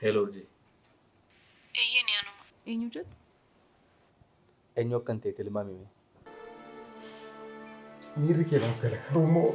Hello Urjii. Eeyyeni anuma. Eenyu jettu? Eenyu akkan ta'e tilmaami mee. Miirri kee naaf gala garuu immoo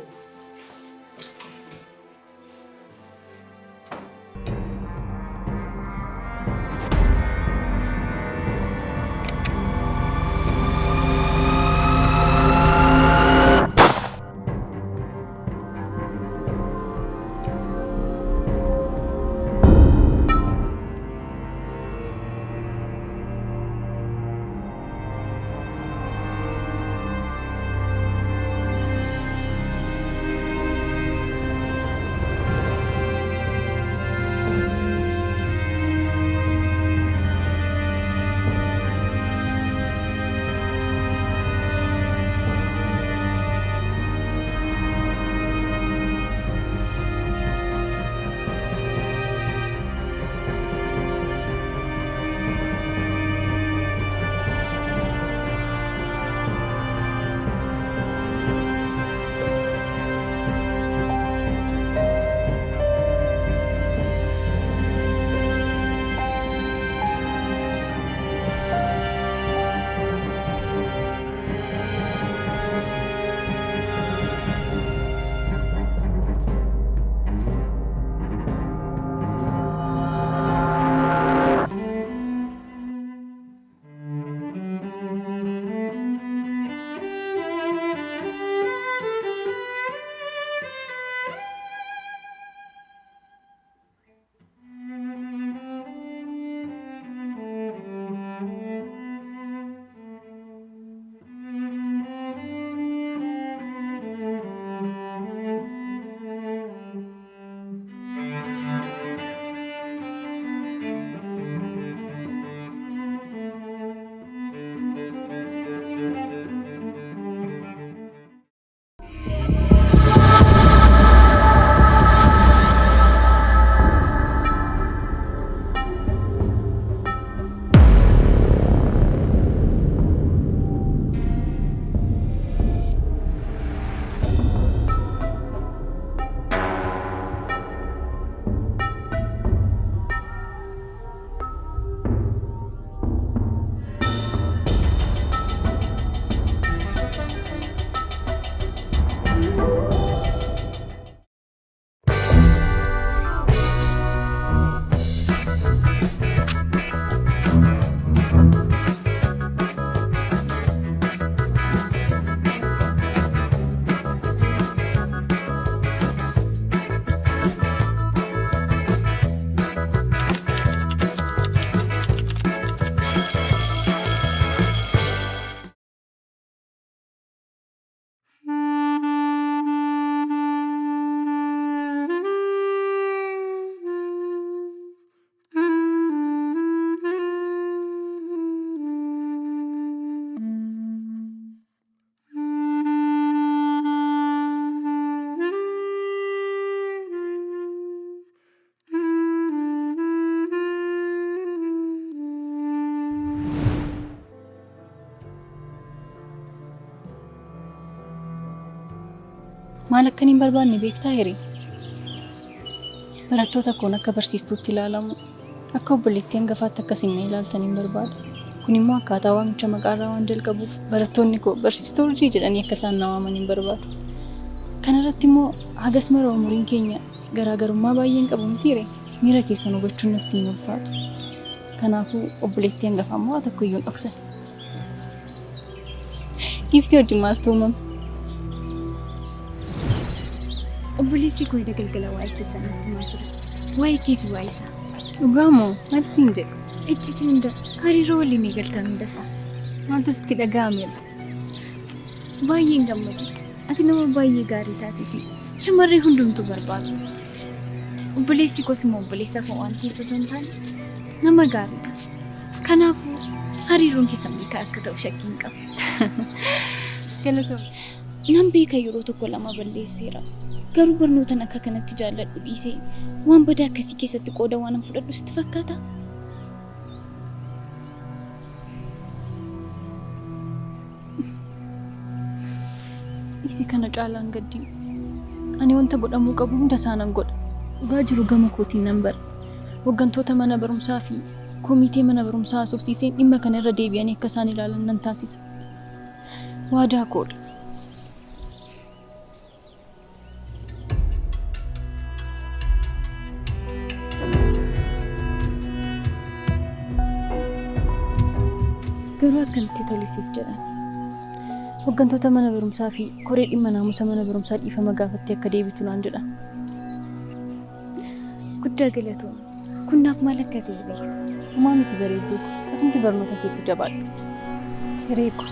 Maal akkan hin barbaanne beektaa hiree? Barattoota koon akka barsiistuutti ilaalamu, akka obboleettii hangafaatti akka isin na ilaaltan hin barbaadu. Kun immoo akkaataa waamicha maqaarraa waan jalqabuuf barattoonni koo barsiistuu Urjii jedhanii akka isaan na waaman hin barbaadu. Kanarratti immoo hagas mara umuriin keenya garaagarummaa baay'ee hin qabu mitiiree? Miira keessan hubachuun natti hin ulfaatu. Kanaafuu obboleettii hangafaa immoo waa tokko iyyuu hin dhoksan. Giiftii wajjin maaltu uumame? Obboleessi koo eda galgala waa'ee keessan natti himaa ture. Waa'ee kee fi waa'ee isaa. Dhugaa moo? Maal siin jedhe? Iccitii hunda, hariiroo waliin eegaltan hunda isaa. Maaltu sitti dhaga'ame? Baay'een gammade. Ati nama baay'ee gaarii taatee fi shamarree hundumtuu barbaadu. Obboleessi koos immoo obboleessa koo waan ta'eef osoo hin taane nama gaariidha. Kanaafuu hariiroon keessan milkaa'aa akka ta'u shakkii hin qabu. Galatoomi. Nan beeka yeroo tokko lama balleesseera. Garuu barnootan akka kanatti jaalladhu dhiisee waan badaa akkasii keessatti qooda waanan fudhadhu sitti fakkaataa? Isi kana caalaan gaddin. Ani wanta godhamuu qabu hunda isaa nan godha. Dhugaa jiru gama kootiin nan bara. Hooggantoota mana barumsaa fi komitee mana barumsaa haasofsiiseen dhimma kana irra deebi'anii akka isaan ilaalan nan taasisa. Waadaa koodha. Garuu akkamitti tolisiif jedhan? Hooggantoota mana barumsaa fi koree dhimma naamusa mana barumsaa dhiifama gaafattee akka deebitu naan jedhan. Guddaa galatooma. Kun naaf maal akka ta'e beekta. Homaa miti bareedduu ko. Atumti barnoota keetti jabaadhu. Hiree ko.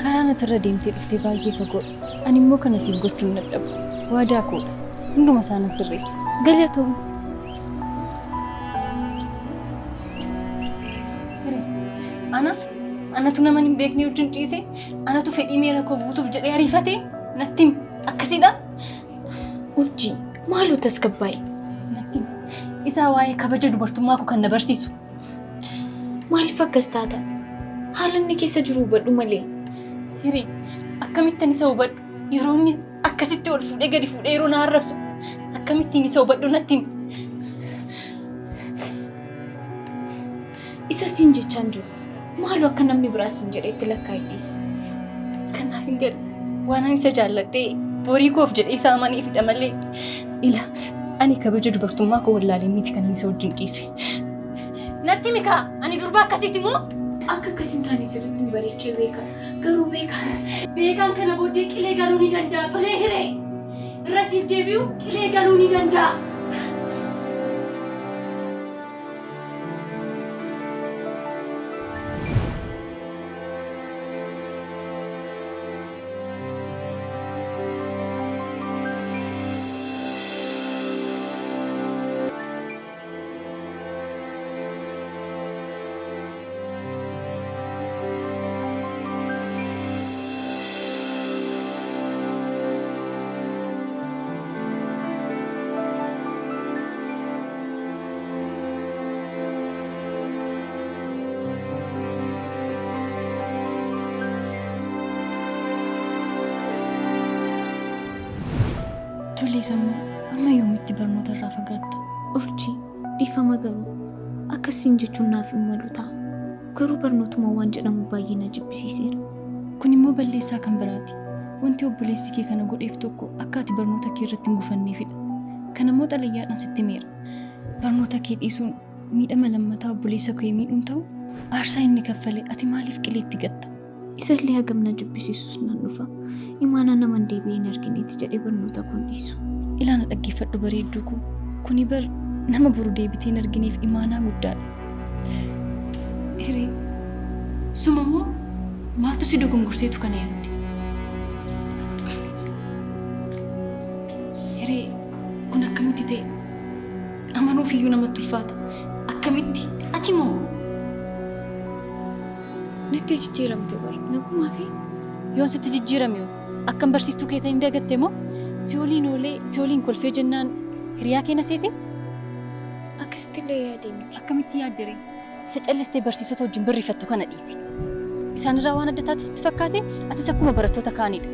Karaa nati irra deemtee dhuftee baay'ee fagoodha. Ani immoo kana siif gochuu hin dadhabu. Waadaa koodha. Hunduma isaa nan sirreessa. Galatooma. Hiree. Ana anatu nama hin beekne wajjin ciise, anatu fedhii miira koo guutuuf jedhee ariifate natti himi. Akkasidha? Urjii, maaloo tasgabbaa'i. Natti himi. Isaa waa'ee kabaja dubartummaa koo kan na barsiisu. Maaliif akkas taata? Haala inni keessa jiru hubadhu malee. Hiree, akkamittan isa hubadhu? Yeroo inni akkasitti ol fuudhee gadi fuudhee yeroo na arrabsu akkamittiin isa hubadhu natti himi. Isa siin jechaan jiru. Maaloo akka namni biraa siin jedhetti lakkaa'e dhiisi. Kanaaf hin galle. Waan ani isa jaalladhee borii koof jedhee isa amaniifidha malee. Ila ani kabaja dubartummaa koo wallaalee miti kan isa wajjin ciise. Natti himi kaa ani durba akkasiiti moo? Akka akkas hin taane sirriitti bareechee beeka. Garuu beeka. Beekaan kana booddee qilee galuu ni danda'a. Tolee hiree. Irra siif deebi'u qilee galuu ni danda'a. Tole sammuu amma yoomitti barnoota irraa fagaatta? Urjii, dhiifama garuu akkasiin jechuun naaf hin malu ta'a. Garuu barnootuma waan jedhamu baay'ee na jibbisiiseera. Kun immoo balleessaa kan biraati. Wanti obboleessi kee kana godheef tokko akka ati barnoota kee irratti hin gufanneefidha. Kana immoo xalayyaadhaan sitti himeera. Barnoota kee dhiisuun miidhama lammataa obboleessa kee miidhuun ta'u aarsaa inni kaffale ati maaliif qileetti gatta? Isallee hagam na jibbisiisus nan dhufa. Imaanaa naman deebi'ee hin argineeti jedhee barnoota kun dhiisu. Ilaana dhaggeeffadhu bareedduu koo. Kuni bar nama boru deebitee hin argineef imaanaa guddaadha. Hiree, suma moo maaltu si dogongorseetu kana yaadde? Hiree, kun akkamitti ta'e? Amanuuf iyyuu namatti ulfaata. Akkamitti? Ati moo? Natti jijjiiramte bara. Nagumaa fi Yoon sitti jijjiirame hoo? Akkam barsiistuu kee ta'in dagatte moo? Si waliin oolee, si waliin kolfee jennaan hiriyaa kee na seete? Akkasitti illee yaadee miti. Akkamitti yaadde ree? Isa callistee barsiisota wajjin birrifattu kana dhiisi. Isaan irraa waan adda taate sitti fakkaate atis akkuma barattoota kaanidha.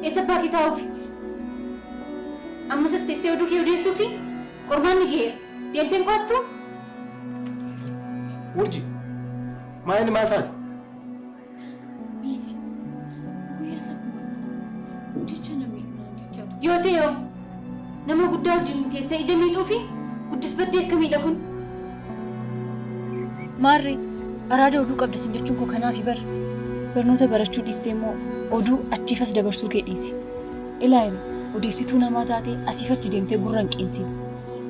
Eessa abbaa kee taa'uufi? Ammas as teessee oduu kee odeessuufi? Qormaanni gaheera. Deemtee hin qo'attuu? Urji, maa inni maal taate? Dhiisi. Guyyaa isa akkuma kana. Jecha na miidhu naan jechaa ture. Yoo ta'e hoo? Nama guddaa wajjin teessee ija miixuufi guddis baddee akkamiidha kun? Maarree, araada oduu qabda sin jechuun koo kanaafi bar. Barnoota barachuu dhiistee immoo oduu achiif as dabarsuu kee dhiisi. Ilaa hiri, odeessituu namaa taatee asiif achi deemtee gurra hin qeensin.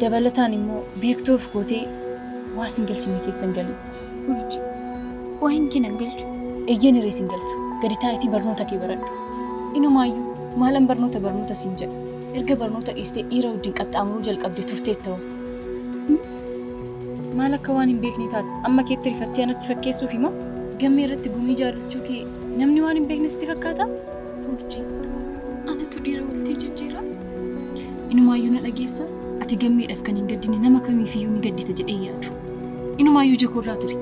Dabalataan immoo beektuu of gootee waa sin galchine keessa hin galin. Urji, waa'een kee nan galchu. Eeyyeen hiree sin galchu. Gadi taa'itii barnoota kee baradhu. Inumaayyuu maalan barnoota barnoota siin jedha. Erga barnoota dhiistee dhiira wajjin qaxxaamuruu jalqabde turteetta hoo? Maal akka waan hin beekne taate amma keetti rifattee anatti fakkeessuuf immoo gammee irratti gumii jaallachuu kee namni waan hin beekne sitti fakkaata? Urjii, anatu dhiira walitti jijjiira? Inumaayyuu na dhageessa ati gammeedhaaf kan hin gaddine nama kamiifiyyuu ni gaddita jedhee yaadu. Inumaayyuu ija koorraa ture.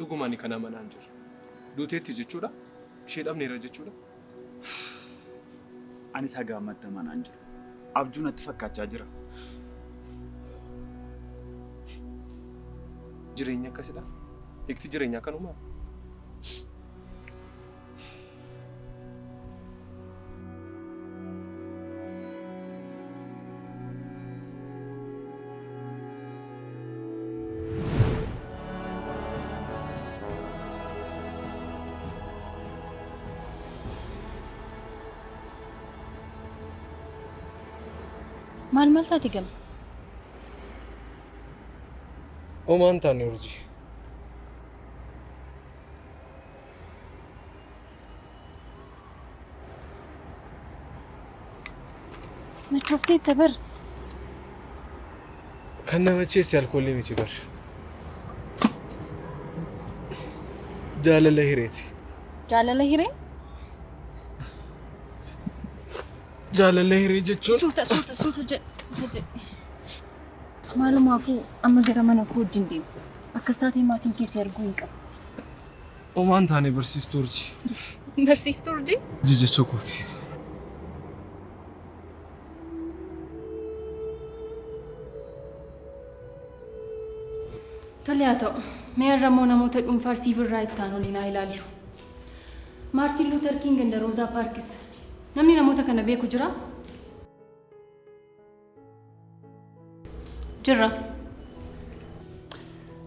Dhuguma ani kana amanaa hin jiru. Duuteetti jechuudha. Ishee dhabneera jechuudha. Anis haga ammatti amanaa hin jiru. Abjuu natti fakkaachaa jira. Jireenya akkasidha. Hiikti jireenyaa kanumaa. Maal maal taate gama? Homaa hin taane Urjii. Machoofteetta bar. Kan na macheesse alkoolii miti bar. Jaalala hireeti. Jaalala hiree? Jaalala hiree jechuun. Suuta suuta suuta jedhe suuta jedhe. Maalumaafuu amma gara mana koo wajjin deemu. Akkas taatee maatiin kee si arguu hin qabu. Homaa hin taane barsiistuu Urjii. Barsiistuu Urjii? Jechuu kooti. Tole haa ta'u. Mee har'a immoo namoota dhuunfaa civil right ta'an waliin haa ilaallu. Maartiin Luuter King and Rosa Parks. Namni namoota kana beeku jira? Jirra.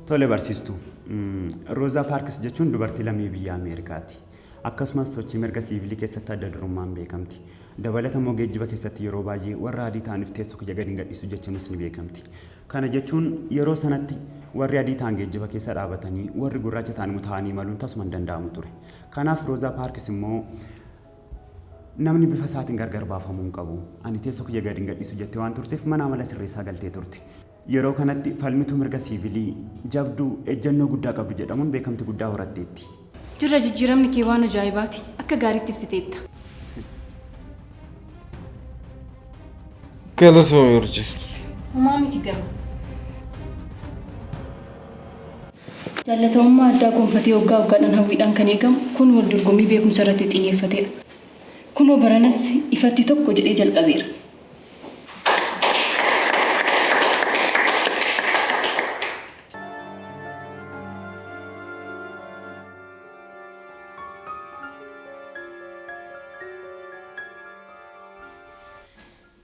Tole barsiistuu. Roozaa Paarkis jechuun dubartii lammii biyya Ameerikaati. Akkasumas sochii mirga siivilii keessatti adda durummaan beekamti. Dabalata immoo geejjiba keessatti yeroo baay'ee warra adii ta'aniif teessoo kiyya gadi hin gadhiisu jechuunis ni beekamti. Kana jechuun yeroo sanatti warri adii ta'an geejjiba keessa dhaabatanii warri gurraacha ta'an immoo taa'anii imaluun tasuma hin danda'amu ture. Kanaaf Roozaa Paarkis immoo namni bifa isaatiin gargar baafamuu hin qabu. Ani teessoo kiyya gadi hin gadhiisu jettee waan turteef mana amala sirreessaa galtee turte. Yeroo kanatti falmituu mirga siivilii jabduu ejjennoo guddaa qabdu jedhamuun beekamtii guddaa horatteetti. Jirra jijjiiramni kee waan ajaa'ibaati. Akka gaariitti ibsiteetta. Galatoomi Urjii. Homaa miti gama. Jaallatamummaa addaa gonfatee waggaa waggaadhaan hawwiidhaan kan eegamu kun wal dorgommii beekumsa irratti xiyyeeffatedha. Kunoo baranas ifatti tokko jedhee jalqabeera.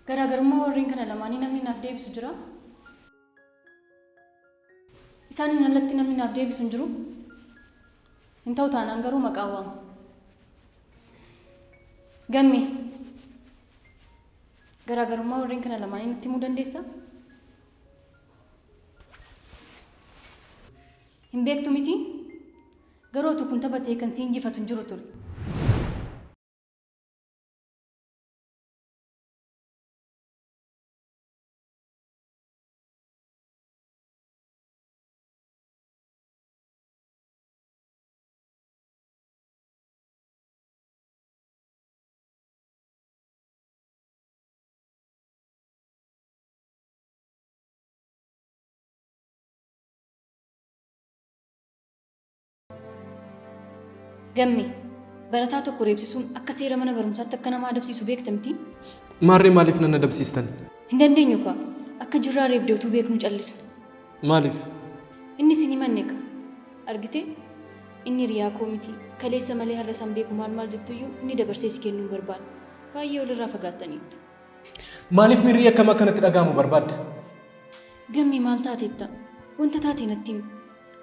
Garaagarummaa warreen kana lamaanii namni naaf deebisu jira? Isaaniin alatti namni naaf deebisu hin jiru? Hin ta'u taanaan garuu maqaa waama. Gammee. Garaagarummaa warreen kana lamaanii natti himuu dandeessaa? Hin beektu miti? Garuu utuu kun tapha ta'ee kan si injifatu hin jiru ture. Gamme, barataa tokko reebsisuun akka seera mana barumsaatti akka nama adabsiisu beekta miti? Maarree maaliif nan adabsiistan? Hin dandeenyu kaa. Akka jirraa reebde utuu beeknuu callisna. Maaliif? Inni sin himanne ka. Argitee? Inni hiriyaa koo miti. Kaleessa malee har'a san beeku maal maal jettuyyuu inni dabarsee si kennuu hin barbaanne. Baay'ee walirraa fagaattaniittu. Maaliif miirri akkam akka natti dhaga'amu barbaadda? Gammee maal taateetta? Wanta taate natti himi.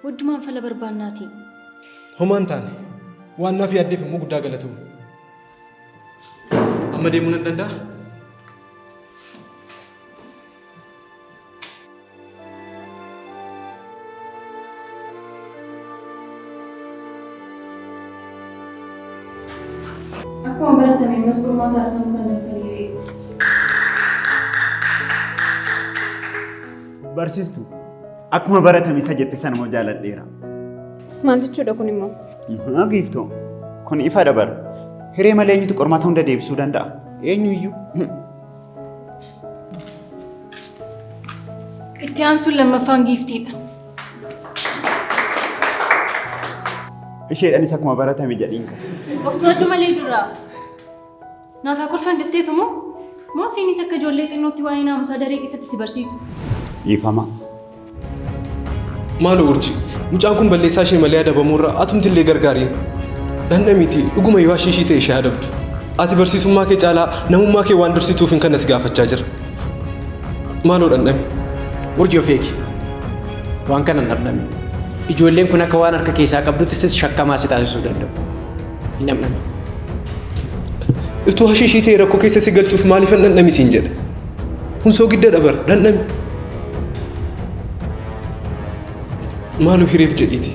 Wajjumaan fala barbaannaatii. Homaa hin taane. Waan naaf yaaddeef immoo guddaa galatoomi. Amma deemuu nan danda'aa? Akkuma baratame ammas qormaata arfanuu kan danfaniire. Barsiistuu, akkuma baratame isa jette sana immoo jaaladheera. Maal jechuudha kun immoo? Haa giiftoo, kun ifaadha bar. Hiree malee eenyutu qormaata hunda deebisuu danda'a? Eenyuyyuu. Itti aansuun lammaffaan giiftiidha. Isheedhanis akkuma baratame jedhiin ka. Of to'adhu malee jirra. Naaf haa kolfan jetteetu moo? Moo siinis akka ijoollee xinnootti waa'ee naamusaa daree keessatti si barsiisu? Dhiifama. Maaloo Urjii, mucaan kun balleessaa ishee malee adabamuurra atumtillee gargaariin. Dhandhamiitii dhuguma yoo ashiishii ta'e ishee adabdu. Ati barsiisummaa kee caalaa namummaa kee waan dursituufin kana si gaafachaa jira. Maaloo dhandhami. Urjii of eegi. Waan kana hin dhamdhamin. Ijoolleen kun akka waan harka keessaa qabdutti sis shakkamaa si taasisuu danda'u. Hin dhamdhamin. Utuu hashiishii ta'e rakkoo keessa si galchuuf maaliifan dhandhami siin jedha. Kun soogidda bar dhandhami. Maaloo hireef jedhiiti.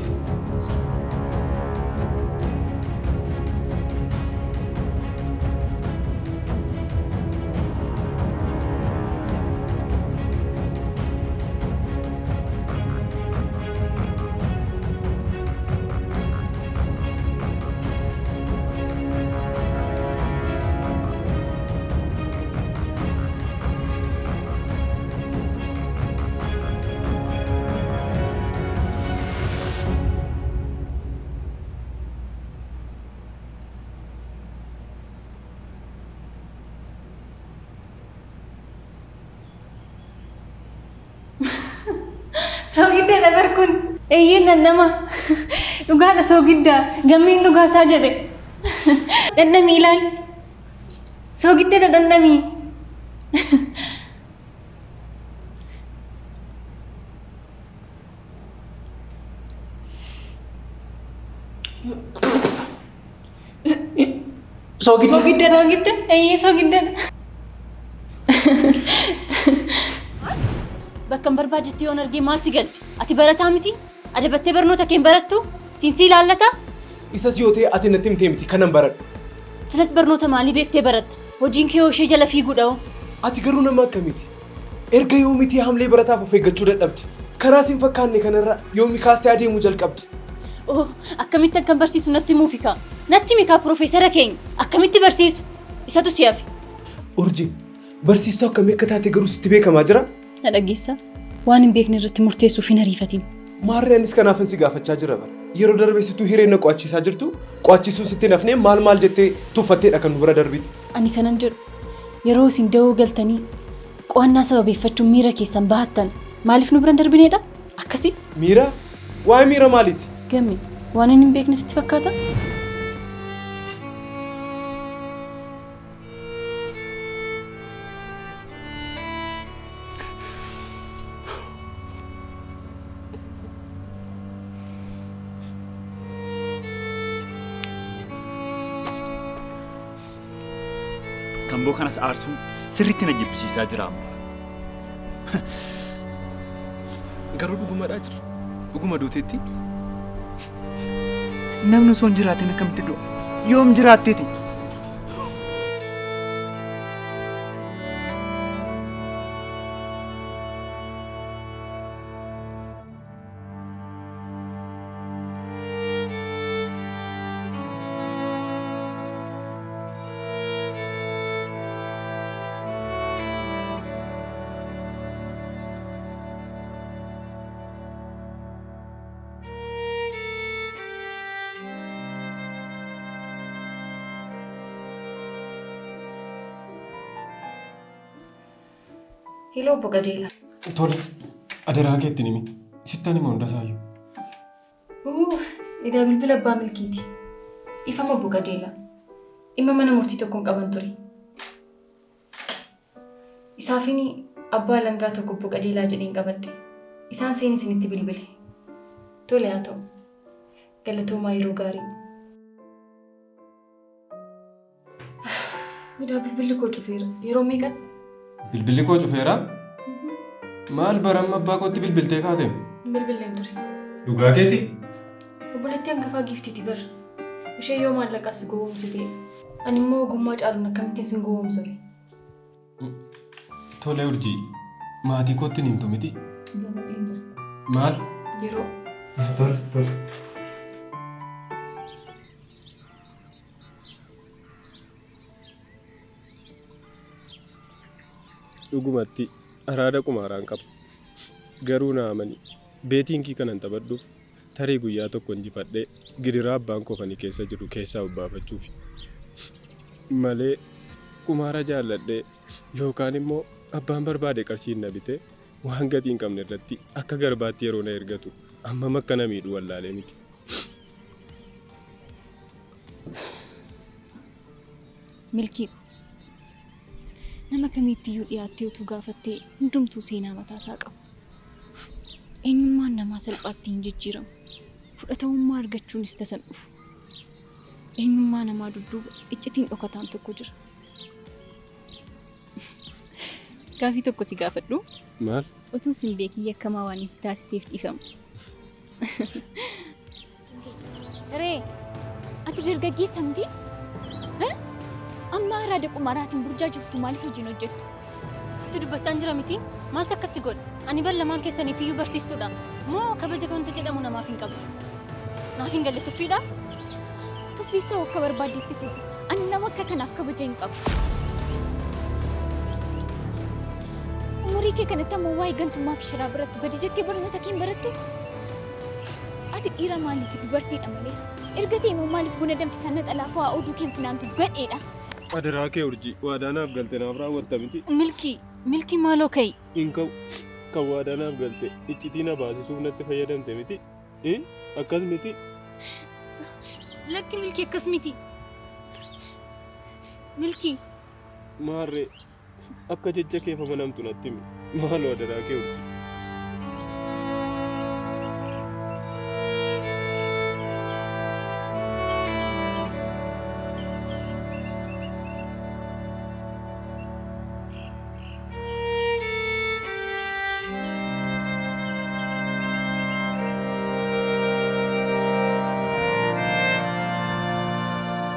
Soogiddaadha bar kun. Eeyyeen dhandhama. Dhugaadha soogidda. Gammeen dhugaasaa jedhe. Dhandhamii ilaali. Soogiddaadha dhandhamii. Soogidda. Soogidda. Eeyyee soogiddaadha. Bakka hin barbaadetti yoon argee maal si galche? Ati barataa miti? Adabattee barnoota kee hin barattu? Siin si ilaallata? Isas yoo ta'e ati natti himtee miti kanan baradhu. Silas barnoota maalii beektee baratta? Hojiin kee hoo ishee jala fiiguudha hoo? Ati garuu nama akkamiiti? Erga yoomiitii hamlee barataaf of eeggachuu dadhabde? Karaa sin fakkaanne kanarra yoomi kaastee adeemuu jalqabde? Oh, akkamitti akkan barsiisu natti himuufi kaa. Natti himi kaa piroofeesara keenya. Akkamitti barsiisu? Isatu si hafe. Urjii, barsiistuu akkamii akka taate garuu sitti beekamaa jira? Na dhageessaa? Waan hin beekne irratti murteessuuf hin ariifatin. Maarree anis kanaafan si gaafachaa jira bara. Yeroo darbe situu hireen na qo'achiisaa jirtu, qo'achiisuun sitti hin hafnee maal maal jettee tuffatteedha kan nu bira darbite. Ani kanan jedhu yeroo isin dawoo galtanii qo'annaa sababeeffachuun miira keessan bahattan maaliif nu bira hin darbineedha? Akkasii? Miira? Waa'ee miira maaliiti? Gamme, waanin hin beekne sitti fakkaata? Tamboo kanas aarsuun sirriitti na jibbisiisaa jira amma. Garuu dhugumadhaa jira. Dhuguma duuteetti. Namni osoo hin jiraatin akkamitti du'a? Yoom jiraatteeti? Hello obbo Qajeelaa. Tole, adaraa kee ittiin himi. Sittan hima hundasaayyuu. Uu, egaa bilbila abbaa milkiiti. Dhiifama obbo Qajeelaa. Dhimma mana murtii tokkoon qaban ture. Isaafin abbaa alangaa tokko obbo Qajeelaa jedheen qabadhe. Isaan seen isinitti bilbile. Tole haa ta'u. Galatoomaa yeroo gaarii. Edaa bilbilli koo cufeera. Yeroo meeqan? Bilbilli koo cufeera? Maal baramma abbaa kootti bilbiltee kaate? Hin bilbilleen ture. Dhugaa keeti? Obboleettii hangafaa giiftiiti bar. Ishee yoo maallaqaa si gowwoomsite ani immoo ogummaa caaluun akkamittiin sin gowwoomsure? Tole Urjii, maatii kootti hin himtu miti? Gaafadheen ture. Maal? Yeroo. Tole, tole. Dhugumatti araada qumaaraan qaba. Garuu na amani beetiingii kanan taphadhuuf Tarii guyyaa tokko injifadhee gidiraa abbaan kofanii keessa jiru keessaa obbaafachuufi. Malee qumaara jaalladhee yookaan immoo abbaan barbaade qarshiin na bitee waan gatii hin qabne irratti akka garbaatti yeroo na ergatu ammam akka na miidhu wallaalee miti. Milkii nama kamiittiyyuu dhiyaattee utuu gaafattee hundumtuu seenaa mataasaa qaba. Eenyummaan namaa salphaatti hin jijjiiramu. Fudhatamummaa argachuunis tasan dhufu. Eenyummaa namaa dudduuba iccitiin dhokataan tokko jira. Gaafii tokko si gaafadhu. Maal? Utuun sin beekin yakkamaa waan si taasiseef dhiifama. Ree, ati dargaggeessa miti? Amma araada qumaaraatiin burjaajoftu maaliif hojiin hojjettu? Sitti dubbachaan jira miti? Maaltu akkas si godha? Ani bar lamaan keessaniif iyyuu barsiistuudha. Moo kabaja wanta jedhamu namaaf hin qabdu? Naaf hin galle tuffiidha? Tuffiis ta'u akka barbaaddetti fudhu. Ani nama akka kanaaf kabaja hin qabu. Umurii kee kanatti ammoo waa'ee gantummaa fi shiraa barattu gadi jettee barnoota kee hin barattu? Ati dhiira maaliiti dubartiidha malee. Erga ta'e immoo maaliif buna danfisan na xalaafuu haa oduu kee hin funaantu gadheedha. Adaraa kee Urjii waadaa naaf galte naaf raawwatta miti. Milkii, milkii maaloo ka'i. Hin ka'u. Kan waadaa naaf galte iccitii na baasisuuf natti fayyadamte miti. Akkas miti. Lakki milkii akkas miti. Milkii. Maarree akka jecha keef amanamtu natti himi. Maaloo adaraa kee Urjii.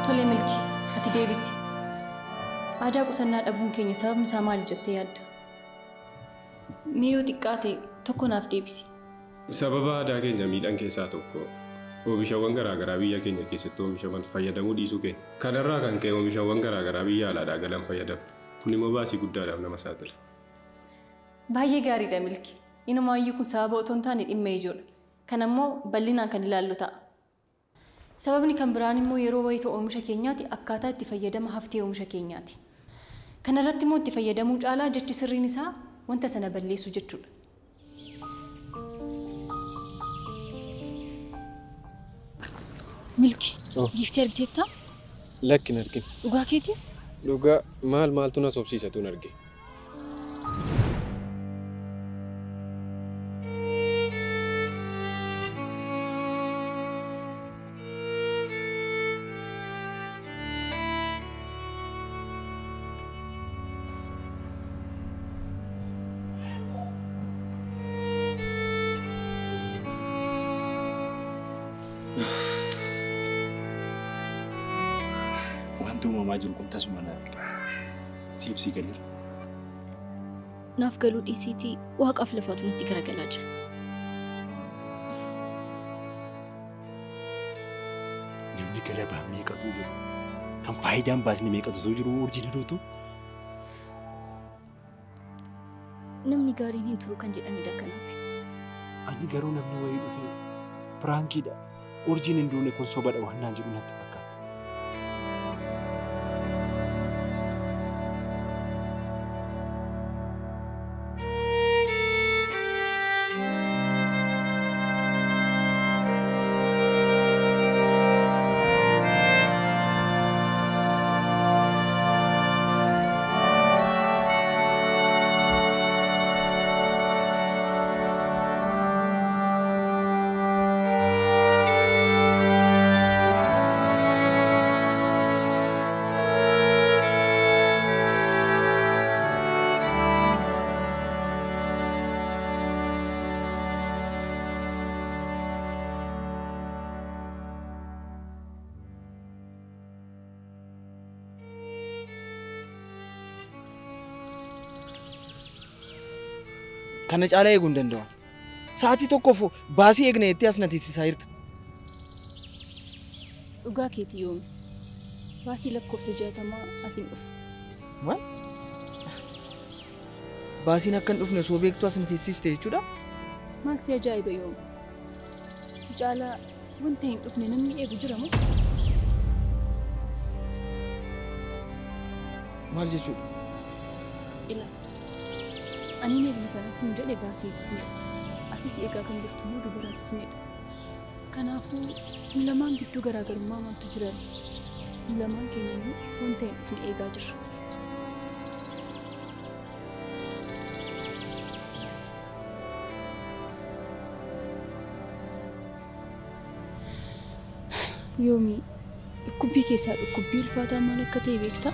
Tole Milki, ati deebisi. Aadaa qusannaa dhabuun keenya sababni isaa maali jettee yaadda? Mee yoo xiqqaate tokko naaf deebisi. Sababa aadaa keenya miidhan keessaa tokko oomishawwan garaagaraa biyya keenya keessatti oomishaman fayyadamuu dhiisuu keenya. Kanarraa kan ka'e oomishawwan garaagaraa biyya alaadhaa galan fayyadamna. Kun immoo baasii guddaadhaaf nama saaxila. Baay'ee gaariidha Milki. Inumaayyuu kun sababa otoo hin taane dhimma ijoodha. Kana immoo bal'inaan kan ilaallu ta'a. Sababni kan biraan immoo yeroo wayita oomisha keenyaati akkaataa itti fayyadama haftee oomisha keenyaati. Kana irratti immoo itti fayyadamuu caalaa jechi sirriin isaa wanta sana balleessuu jechuudha. Milki, giiftii argiteettaa? Lakki hin argine. Dhugaa keetii? Dhugaa maal maaltu na sobsiisatu hin arge. Wanti uumamaa jiru kun tasuma naaf hin galu. Siif sii galeera. Naaf galuu dhiisiitii waaqaaf lafaatu natti garagalaa jira. Namni galabaa meeqatu jiru? Kan faayidaan baasni meeqatu jiru urjii daduutu? Namni gaariin hin turu kan jedhanidha kanaaf. Ani garuu namni wayii dhufee piraankiidha. Urjiin hin duune kun sobadha waan naan jedhu natti fakkaata. Kana caalaa eeguu hin danda'u. Sa'aatii tokkoof baasii eegna jettee as na teessisaa jirta. Dhugaa keeti yoomi. Baasii lakkoofsa 60 as hin dhufu. Maal? Baasiin akka hin dhufne osoo beektuu as na teessiste jechuudha? Maal si ajaa'iba yoomi? Si caalaa wanta hin dhufne namni eegu jira moo? Maal jechuudha? Ilaa. Ani hin eegne kana siin jedhe baasii hin dhufnedha. Atis eegaa kan jirtu immoo dubara hin dhufnedha. Kanaafuu nu lamaan gidduu garaagarummaa maaltu jira? Nu lamaan keenya iyyuu wanta hin dhufne eegaa jirra. Yoomii dhukkubbii keessaa dhukkubbii ulfaataa maal akka ta'e beektaa?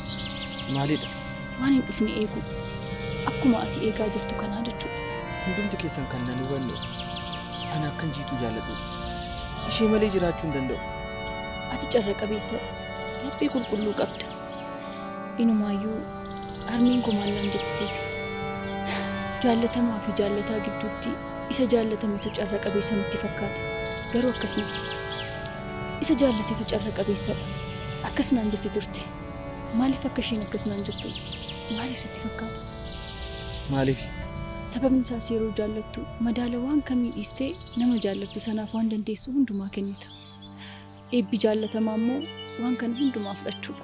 Maalidha? Waan hin dhufne eeguu. Akkuma ati eegaa jirtu kanaa jechuudha. Hundumti keessan kan nan hubanne ana akkan Jiituu jaalladhudha. Ishee malee jiraachuu hin danda'u. Ati carra qabeessadha. Laphee qulqulluu qabda. Inumaayyuu harmeen koo maal naan jetti seete? Jaallatamaa fi jaallataa gidduutti isa jaallatametu carra qabeessa nutti fakkaata. Garuu akkas miti. Isa jaallatetu carra qabeessadha. Akkas naan jetti turte. Maaliif akka isheen akkas naan jettu maaliif sitti fakkaata? Maaliif? Sababni isaas yeroo jaallattu madaala waan kamii dhiistee nama jaallattu sanaaf waan dandeessu hundumaa kennita. Eebbi jaallatamaa immoo waan kana hundumaa fudhachuudha.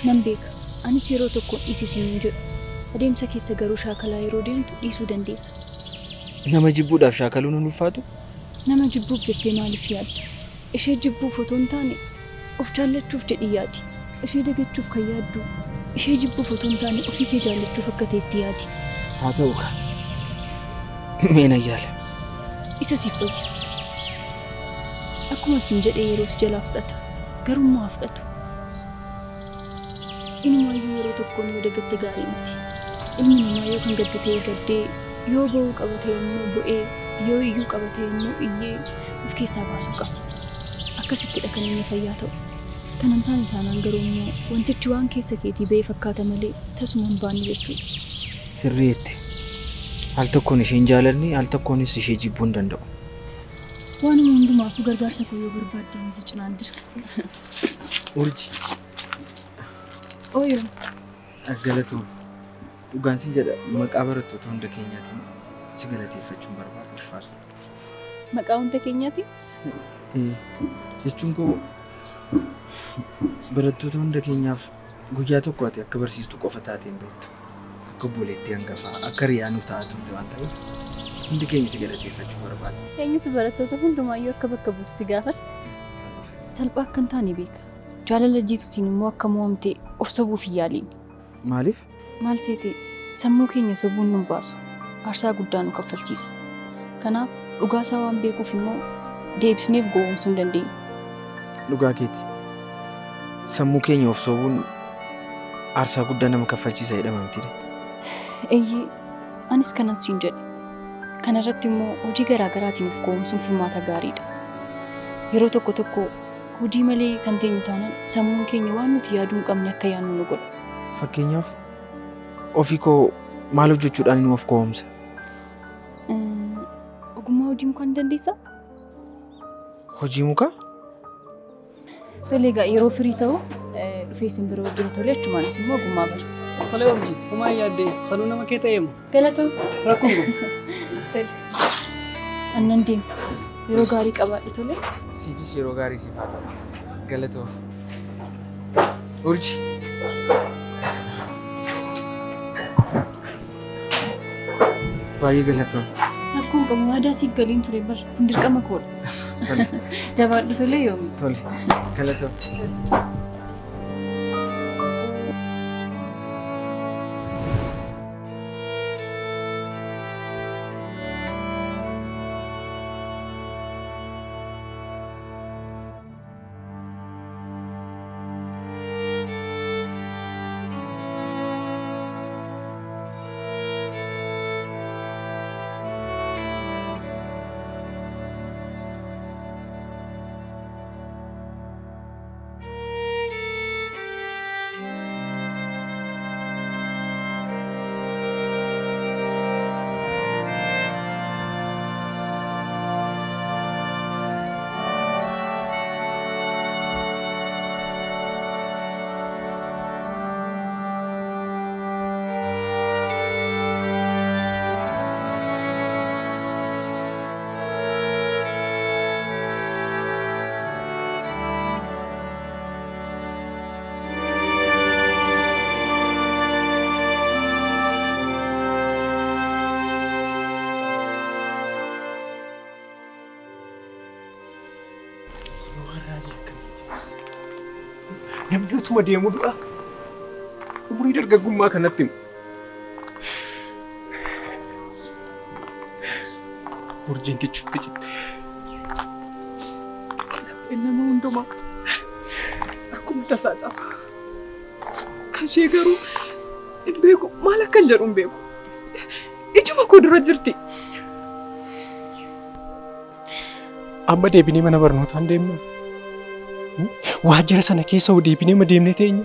Nan beeka. Anis yeroo tokko dhiisi siin hin jedhu. Adeemsa keessa garuu shaakalaa yeroo deemtu dhiisuu dandeessa. Nama jibbuudhaaf shaakaluun hin ulfaatu? Nama jibbuuf jettee maaliif yaadda? Ishee jibbuuf otoo hin taane of jaallachuuf jedhii yaadi. Ishee dagachuuf kan yaaddu ishee jibbuuf otoo hin taane ofii kee jaallachuuf akka ta'etti yaadi. Haa ta'u kaa. Mee nan yaala. Isa siif wayya. Akkuma siin jedhe yeroo si jalaa fudhata. Garuu immoo haa fudhatu. Inumaayyuu yeroo tokkoon yoo dagatte gaarii miti. Ilmi namaa yoo kan gaddu ta'e gaddee, yoo boo'uu qaba ta'e immoo bo'ee, yoo iyyuu qaba ta'e immoo iyyee of keessaa baasuu qaba. Akkasittidha kan inni fayyaa ta'u. Kana hin taane taanaan garuu immoo wantichi waan keessa keetii ba'e fakkaata malee tasuma hin baane jechuudha. Sirrii jette. Al tokkoon ishee hin jaalanne, al tokkoonis ishee jibbuu hin danda'u. Waanuma hundumaafuu gargaarsa koo yoo barbaadde ani si cinaan jira. Urji. Ooyoo. Galatoomi. Dhugaan sin jedha maqaa barattoota hunda keenyaatiin si galateeffachuun barbaada. Ulfaadhu. Maqaa hunda keenyaatiin? Ee, jechuun koo barattoota hunda keenyaaf guyyaa tokko ati akka barsiistuu qofa taatee hin beektu. Akka obboleettii hangafaa, akka hiriyaa nuuf ta'aa turte waan ta'eef hundi keenya si galateeffachuu barbaadna. Eenyutu barattoota hundumaayyuu akka bakka buutu si gaafate? Salphaa akka hin taane beeka. Jaalala Jiituutiin immoo akka mo'amte of sobuuf hin yaaliin. Maaliif? Maal seete sammuu keenya sobuun nun baasu. Aarsaa guddaa nu kaffalchiisa. Kanaaf dhugaasaa waan beekuuf immoo deebisnee of gowwoomsuu hin dandeenyu. Dhugaa keeti. Sammuu keenya of sobuun aarsaa guddaa nama kaffalchiisa jedhama mitiiree? Eeyyee, anis kanan siin jedhe. Kana irratti immoo hojii garaa garaatiin of gowwoomsuun furmaata gaariidha. Yeroo tokko tokko hojii malee kan teenyu taanaan sammuun keenya waan nuti yaaduu hin qabne akka yaadnu nu godha. Fakkeenyaaf ofii koo maal hojjechuudhaanin of gowwoomsa? Ogummaa hojii mukaa ni dandeessaa? Hojii mukaa? Tole egaa yeroo firii ta'u dhufee isin bira hojjeta tole achumaanis immoo ogummaa bara. Tole Urji, homaa hin yaadda'in. Sanuu nama kee ta'eema. Galatoom. Rakkoon qabu. Tole. An nan deema. Yeroo gaarii qabaadhu tole. Siifis yeroo gaarii siif haa ta'u. Galatoom. Urji. Baay'ee galatoom. Rakkoon qabu waadaa siif galiin ture bar kun dirqama koodha. Jabaadhu tole yoomi. Tole. Galatoom. Waan raajii akkamiiti? Namni utuma deemu du'a. Umurii dargaggummaa kanatti himu. Urjiin kichuutti citte. Lapheen nama hundumaa akkuma tasaa caba. Kan ishee garuu hin beeku, maal akkan jedhu hin beeku. Ijuma koo dura jirti. Amma deebinee mana barnootaan deemna. Waajjira sana keessa hoo deebinee ma deemnee teenya?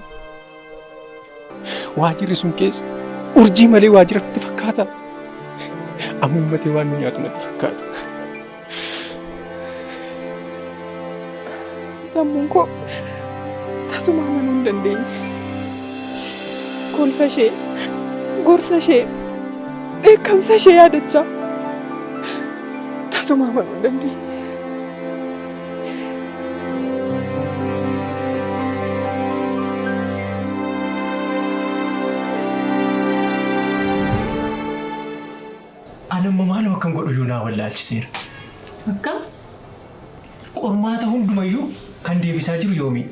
Waajjirri sun keessa urjii malee waajjira natti fakkaata. Amma uummatee waan nu nyaatu natti fakkaata. Sammuun koo tasuma amanuu hin dandeenye. Kolfa ishee, gorsa ishee, dheekkamsa ishee yaadachaa tasuma amanuu hin dandeenye. Ani amma maaluma akkan godhu iyyuu naa wallaalchiseera. Akkam? Qormaata hundumayyuu kan deebisaa jiru Yoomii.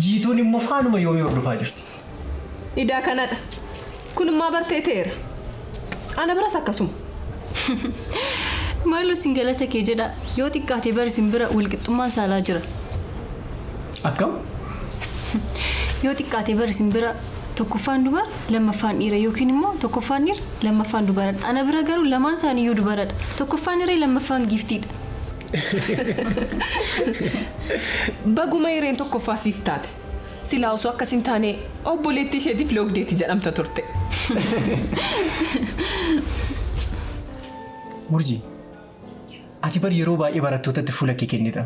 Jiituun immoo faanuma Yoomii hordofaa jirti. Idaa kanadha. Kunimmaa bartee ta'eera. Ana biras akkasuma. Maaloo isin galata kee jedhaa. Yoo xiqqaate bar isin bira walqixxummaan saalaa jira. Akkam? Yoo xiqqaate bar isin bira tokkoffaan dubara lammaffaan dhiira yookiin immoo tokkoffaan dhiira lammaffaan dubaradha. Ana bira garuu lamaan isaaniiyyuu dubaradha. Tokkoffaan hiree lammaffaan giiftiidha. Baguma hireen tokkoffaa siif taate. Silaa osoo akkas hin taane obboleettii isheetiif loogdeeti jedhamta turte. Urjii, ati bar yeroo baay'ee barattootatti fuula kee kennita.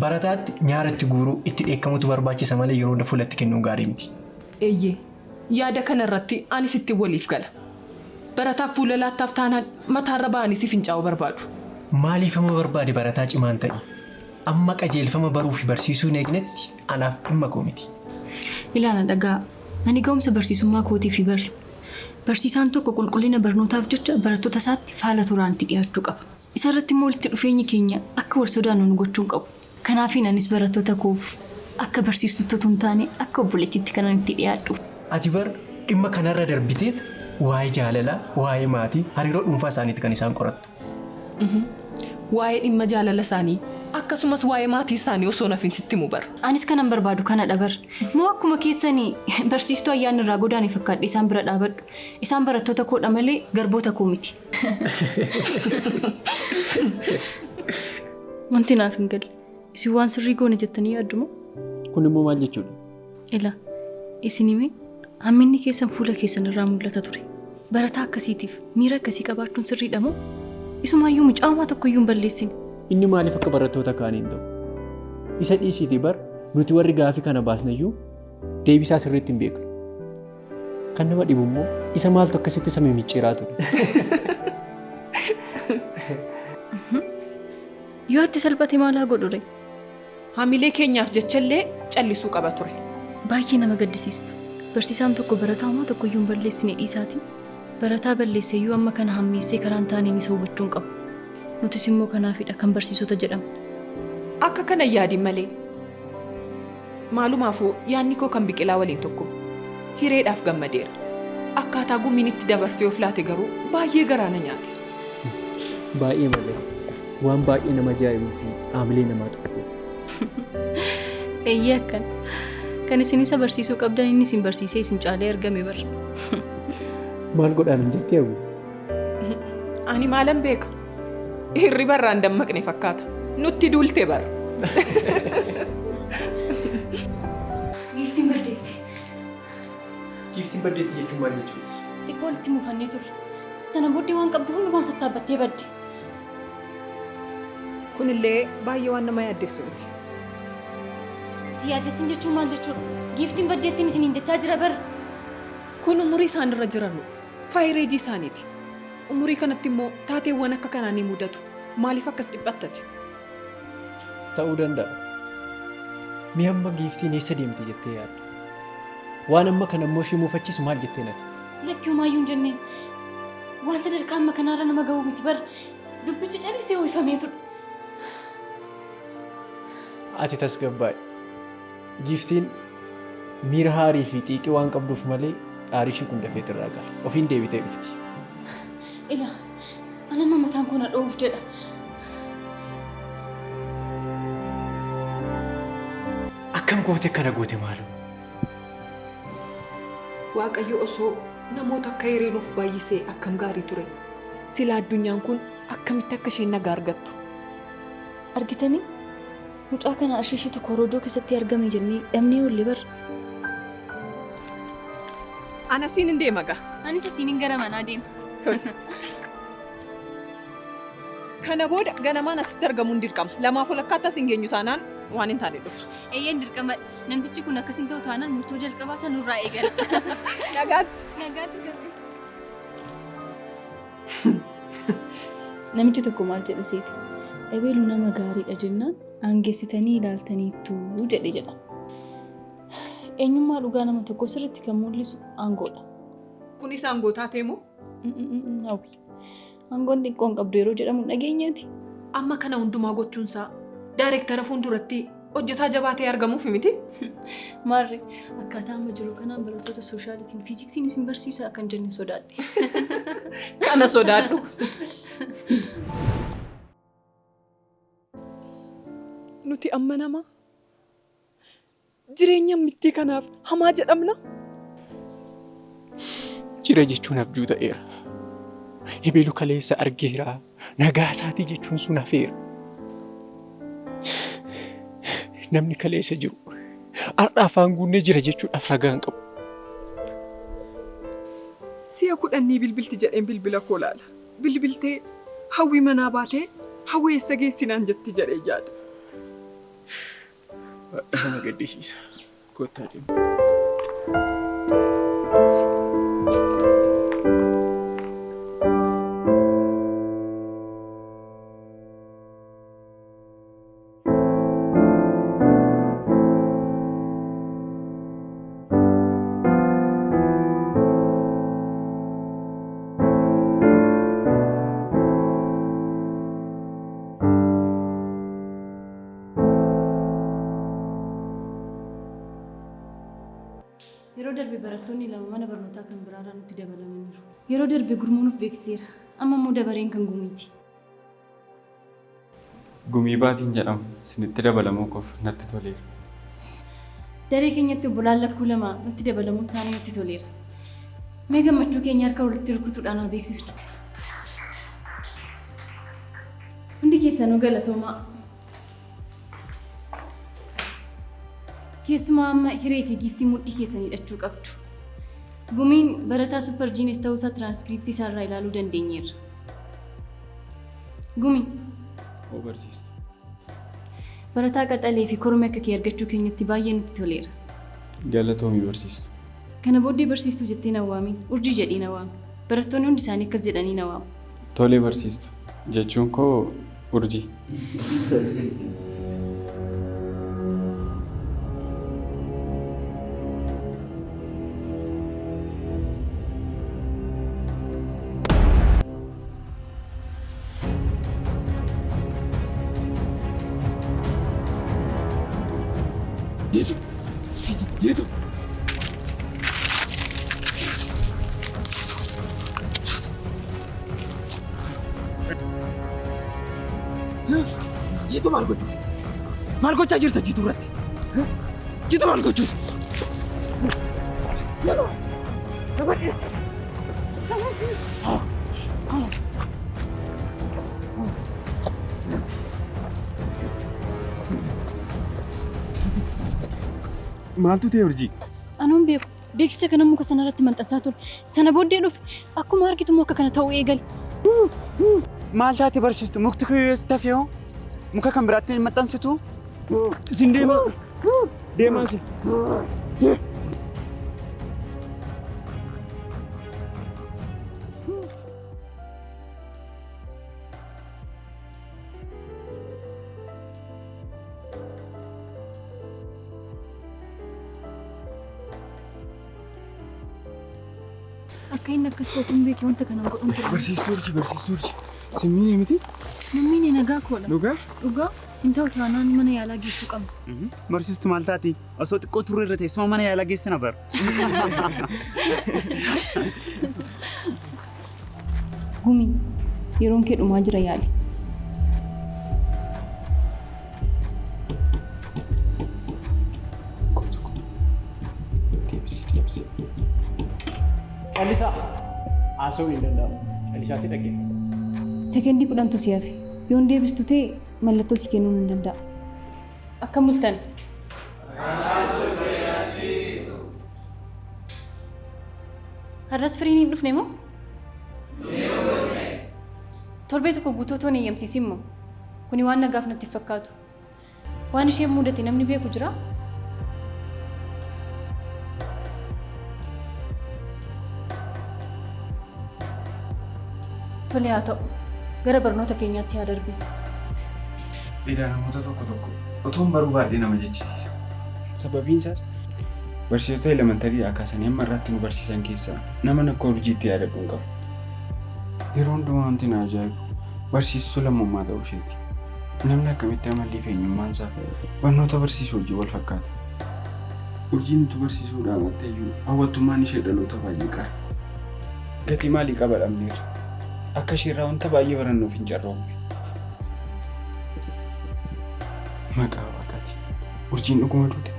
Barataatti nyaara itti guuruu itti dheekkamuutu barbaachisa malee yeroo hunda fuula itti kennuun gaarii miti. Eeyyee, yaada kana irratti ani sittin waliif gala. Barataaf fuula laattaaf taanaan mataarra ba'anii si fincaa'uu barbaadu. Maaliif amma barbaade barataa cimaan ta'i. Amma qajeelfama baruu fi barsiisuu hin eegnetti anaaf dhimma koo miti. Ilaa na dhaga'aa. Ani ga'umsa barsiisummaa kootiifi bar. Barsiisaan tokko qulqullina barnootaaf jecha barattoota isaatti faala tolaan itti dhiyaachuu qaba. Isa irratti immoo walitti dhufeenyi keenya akka wal sodaannu nu gochuu hin qabu. Kanaafiin anis barattoota koof akka barsiistuutti otuu hin taane akka obboleettiitti kanan itti dhiyaadhuuf. Ati bar dhimma kanarra darbiteet waa'ee jaalalaa, waa'ee maatii, hariiroo dhuunfaa isaaniiti kan isaan qorattu. Waa'ee dhimma jaalala isaanii akkasumas waa'ee maatii isaanii osoo hin hafin sitti himu bar. Anis kanan barbaadu kanadha bar. Moo akkuma keessani barsiistuu ayyaanni irraa godaane fakkaadhee isaan bira dhaabadhu? Isaan barattoota koodha malee garboota koo miti. Wanti naaf hin galle, isin waan sirrii goone jettanii yaaddu moo? Kun immoo maal jechuudha? Ilaa, isin hime hamminni keessan fuula keessan irraa mul'ata ture. Barataa akkasiitiif miira akkasii qabaachuun sirriidha moo? Isumaayyuu mucaa homaa tokkoyyuu hin balleessine. Inni maaliif akka barattoota kaanii hin ta'u? Isa dhiisiitii bar nuti warri gaafii kana baasneyyuu deebisaa sirriitti hin beeknu. Kan nama dhibu immoo isa maaltu akkasitti isa mimicciiraa ture? Yoo itti salphate maal haa godhu ree? Hamilee keenyaaf jechallee callisuu qaba ture. Baay'ee nama gaddisiistu. Barsiisaan tokko barataa homaa tokkoyyuu hin balleessine dhiisaatii barataa balleesseyyuu amma kana hammeessee karaa hin taaneen isa hubachuu hin qabu. Nutis immoo kanaafidha kan barsiisota jedhamnu. Akka kana hin yaadin malee. Maalumaafuu yaadni koo kan Biqilaa waliin tokkuma. Hireedhaaf gammadeera. Akkaataa Gumiin itti dabarsee of laate garuu baay'ee garaa na nyaate. Baay'ee malee. Waan baay'ee nama ajaa'ibuu fi haamilee namaa tuqudha. Eeyyee akkana. Kan isin isa barsiisuu qabdan inni isin barsiisee isin caalee argame bar. Maal godhaa nun jettee hawwi? Ani maalan beeka? Hirriba irraa hin dammaqne fakkaata. Nutti duulte bar. Giiftiin baddeetti. Giiftiin baddeetti jechuun maal jechuudha? Xiqqoo walitti mufannee turre. Sana booddee waan qabdu hundumaa sassaabbattee badde. Kunillee baay'ee waan nama yaaddessu miti. Si yaaddessin jechuun maal jechuudha? Giiftiin baddeettiin isiniin jechaa jira bar. Kun umurii isaan irra jiranudha. Faayireejii isaaniiti. Umurii kanatti immoo taateewwan akka kanaa ni mudatu. Maaliif akkas dhiphattati? Ta'uu danda'a. Mee amma Giiftiin eessa deemti jettee yaadda? Waan amma kana immoo ishii muufachiisu maal jetteen ati? Lakki homaayyuu hin jenneen. Waan sadarkaa amma kanaarra nama ga'u miti bar. Dubbichi callisee uwwifameetudha. Ati tasgabbaa'i. Giiftiin miira haarii fi xiiqii waan qabduuf malee xaarii ishii kun dafee irraa gala. Ofiin deebitee dhufti. Ila, ana amma mataan koo na dhoohuuf jedha. Akkam goote kana goote maaloo? Waaqayyo osoo namoota akka hiree nuuf baay'isee akkam gaarii ture. Sila addunyaan kun akkamitti akka isheen nagaa argattu. Argitanii? Mucaa kana ashiishitu korojoo keessatti argame jennee dhabnee oolle barra. Ana siin hin deema gaa. Anis asiin hin gara manaa deema. Kana booda ganamaan asitti argamuun dirqama. Lamaaf walakkaatti as hin geenyu taanaan waan hin taane dhufa. Eeyyeen dirqama. Namtichi kun akkas hin ta'u taanaan murtoo jalqabaa sana nurraa eegala. Nagaatti. Nagaatti gabbee. Namichi tokko maal jedhe seeti? Ebeelu nama gaariidha jennaan aangeessitanii ilaaltaniittu jedhe jedha. Eenyummaa dhugaa nama tokko sirriitti kan mul'isu aangoodha. Kunis aangoo taatee moo? Hawwi. Aangoon xiqqoon qabdu yeroo jedhamu hin dhageenyeeti. Amma kana hundumaa gochuunsaa daayireektara fuulduratti hojjetaa jabaa ta'ee argamuuf miti? Maarree akkaataa amma jiru kanaan barattoota sooshaalitiin fiiziksiin isin barsiisaa kan jenne sodaadhe. Kana sodaadhu. Nuti amma nama jireenya mittii kanaaf hamaa jedhamna. Jira jechuun abjuu ta'eera. Ebeelu kaleessa argeera. Nagaa isaatii jechuun sun hafeera. Namni kaleessa jiru har'a afaan guunnee jira jechuudhaaf ragaa hin qabu. Si'a kudhanii bilbilti jedheen bilbila koo laala. Bilbiltee hawwii manaa baatee hawwii eessa geessinaan jetti jedhee yaada. Nama gaddisiisa. Kottaa deemu. Yeroo darbe barattoonni lama mana barnootaa kan biraarraa nutti dabalamaniiru. Yeroo darbe gurmuun of beeksiseera. Amma immoo dabareen kan gumiiti. Gumii baatiin jedhamu isinitti dabalamuu koof natti toleera. Daree keenyatti obbolaan lakkuu lama nutti dabalamuun isaanii nutti toleera. Mee gammachuu keenya harka walitti rukutuudhaan haa beeksisnu. Hundi keessanuu galatoomaa. Keessumaa amma hiree fi giiftii mudhii keessan hidhachuu qabdu. Gumiin barataa super genius ta'uusaa tiraanskriptii isaarraa ilaaluu dandeenyeerra. Gumi, Oo barsiistu. barataa qaxalee fi kormee akka kee argachuu keenyatti baay'ee nutti toleera. Galatoomii barsiistu. Kana booddee barsiistuu jettee na waamin, urjii jedhii na waami. Barattoonni hundi isaanii akkas jedhanii na waamu. Tolee barsiistu. Jechuun koo urjii. Jiitu! Jiitu! Jiitu maal gochuuf? Maal gochaa jirta jiituu irratti? Jiitu maal gochuuf? Maaltu ta'e urjii? Anuun beeku. Beeksisa kana muka sanarratti maxxansaa ture. Sana booddee dhufe akkuma argitu immoo akka kana ta'uu eegale. Maal taate barsiistu? Mukti kun yoo tafe hoo? Muka kan biraatti hin maxxansitu? Isin deemaa. Deemaa isin. Akka inni akkas ta'u kun beeku wanta kana godhuun ture. Barsiistuu urjii barsiistuu urjii. Simmiine miti? Namni nagaa koodha. Dhugaa? Dhugaa? Hin ta'u taanaan mana yaalaa geessuu qabna. Barsiistuu maal taati? Osoo xiqqoo turre irra teessuma mana yaalaa geessina bara. Gumii yeroon kee dhumaa jira yaali. Deebisi deebisi. Callisaa! Haasa'uun hin danda'amu. Callisaatti dhaggeeffadhu. Sekendii 10tu si hafe. Yoon deebistu ta'e mallattoo si kennuu nan danda'a. Akkam bultan? Har'as firiin hin dhufne moo? Torbee tokko guutuu otoo hin eeyyamsiisin moo? Kuni waan nagaaf natti hin fakkaatu. Waan isheen mudate namni beeku jiraa? Tole haa ta'u. Gara barnoota keenyaatti haa darbinu. Edaa namoota tokko tokko otoon baruu baadhee nama jechisiisa. Sababiin isaas barsiisota elementarii kaasanii hamma irratti nu barsiisan keessaa nama akka Urjiitti yaadadhu hin qabu. Yeroo hundumaa wanti na ajaa'ibu barsiistuu lammummaa ta'uu isheeti. Namni akkamitti amallii fi eenyummaan isaa barnoota barsiisuu wajjin wal fakkaata. Urjiin utuu barsiisuu dhaabatte iyyuu hawwattummaan ishee dhaloota baay'ee qara. Gatii maalii qaba dhabneerra? Akka isheerraa wanta baay'ee barannuuf hin carroomne. Maqaa Waaqaatiin. Urjiin dhuguma duute?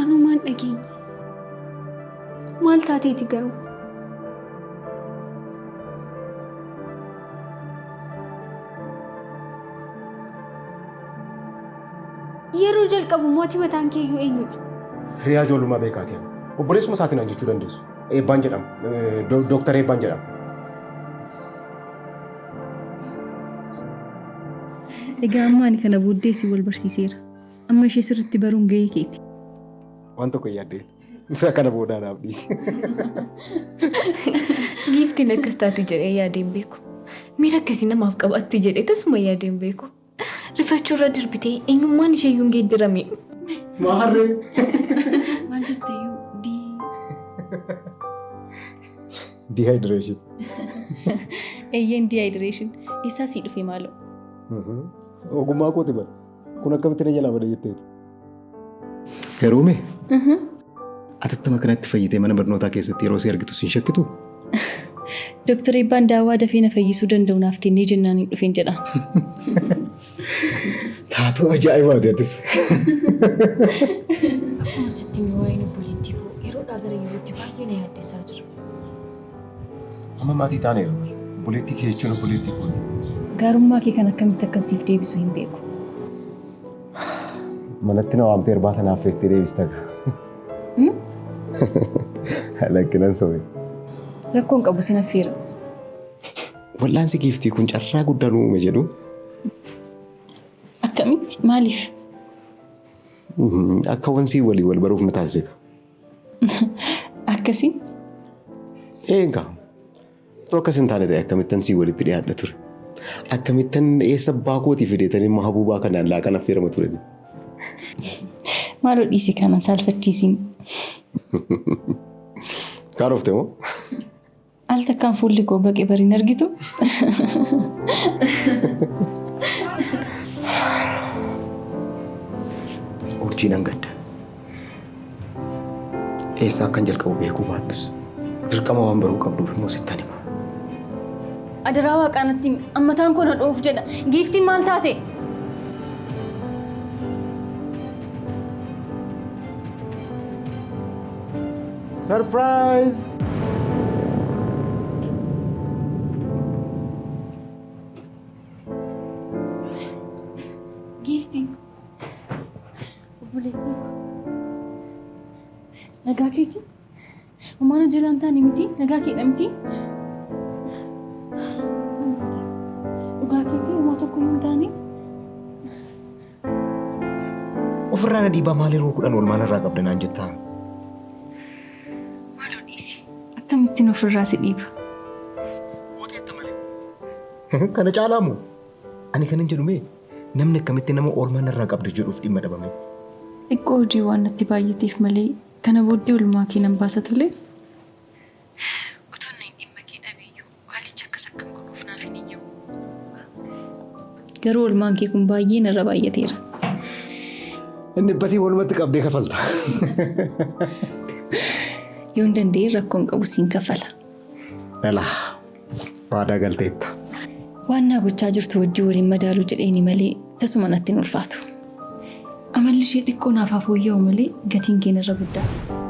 Anumaan dhageenya. Maal taateeti garuu? Yeroo jalqabu mootii mataan kee iyyuu eenyudha? Hiriyaa ijoollummaa beekaati ani. Obboleessuma isaatiin naan jechuu dandeessu. Eebbaan jedhama. Dooktar Eebbaan jedhama. Egaa amma ani kana booddee si wal barsiiseera. Amma ishee sirriitti baruun gahee keeti. Waan tokko hin yaaddeen. Isa kana boodaa naaf dhiisi. Giiftiin akkas taate jedhee yaadee hin beeku. Miira akkasii namaaf qabaatti jedhee tasuma yaadee hin beeku. Rifachuurra darbitee eenyummaan ishee iyyuu hin geeddarame. Maarree. Maal jette iyyuu dii. Dehydration. Eeyyeen dehydration. Eessaa sii dhufe maaloo? Ogummaa kooti bara. Kun akkamitti na jalaa bada jetteetu. Garuu mee atattama kanatti fayyitee mana barnootaa keessatti yeroo si argitu sin shakkitu? Dooktar Eebbaan daawwaa dafee na fayyisuu danda'u naaf kennee jennaan hin dhufeen jedha. Taatoo ajaa'ibaati atis. Akkuma sitti hime waa'een obboleettii koo yeroodhaa gara yerootti baay'ee na yaaddessaa jira. Amma maatii taaneera bara. Obboleettii kee jechuun obboleettii kooti. Gaarummaa kee kan akkamitti akkan siif deebisu hin beeku. Manatti na waamtee irbaata naaf feertee deebista gaa. Lakkinan sobe. Rakkoon qabu sin affeera. Wal'aansi giiftii kun carraa guddaa nu uume jedhu. Akkamitti? Maaliif? Akka wansii walii wal baruuf nu taasise. Akkasii? Eegaa. Otoo akkas hin taane ta'e akkamittan sii walitti dhiyaadha ture. Akkamittan eessa abbaa kootii fideetanii mahabuubaa kanaan laaqana affeerama ture. Maaloo dhiisi kanan saalfachiisiin. Kaarofte moo? Al takkaan fuulli koo baqe bariin argitu. Urjii nan gadda. Eessaa akkan jalqabu beekuu baadhus dirqama waan baruu qabduuf immoo sittan hima. Adaraa waaqaa natti himi. Ammataan koo na dho'uuf jedha. Giiftiin maal taate? Surprise! Giiftii. Obboleettii koo. Nagaa keeti? Homaa na jalaan taane miti? Nagaa keedha miti? Dhugaa keetii homaa tokko hin taane? Ofirraa na dhiibaa maal yeroo 10 oolmaa narraa qabda naan jettaa? Maaloo dhiisi. Akkamittiin ofirraa si dhiiba? Kana caalaa moo? Ani kanan jedhu mee namni akkamitti nama oolmaa narraa qabda jedhuuf dhimma dhabame? Xiqqoo hojii waan natti baay'ateef malee kana booddee oolmaa kee nan baasa tole. Utuu inni dhimma kee dhabeeyyuu haalichi akkas akkan godhuuf naaf hin eeyyamu. Garuu oolmaan kee kun baay'ee narra baay'ateera. Inni batii walumatti qabdee kafalta. Yoon danda'e rakkoon qabu siin kafala. Dhala waadaa galteetta. Waan naa gochaa jirtu wajjin waliin madaaluu jedheeni malee tasuma natti hin ulfaatu. Amalli ishee xiqqoo naaf haa fooyya'u malee gatiin kee narra guddaadha.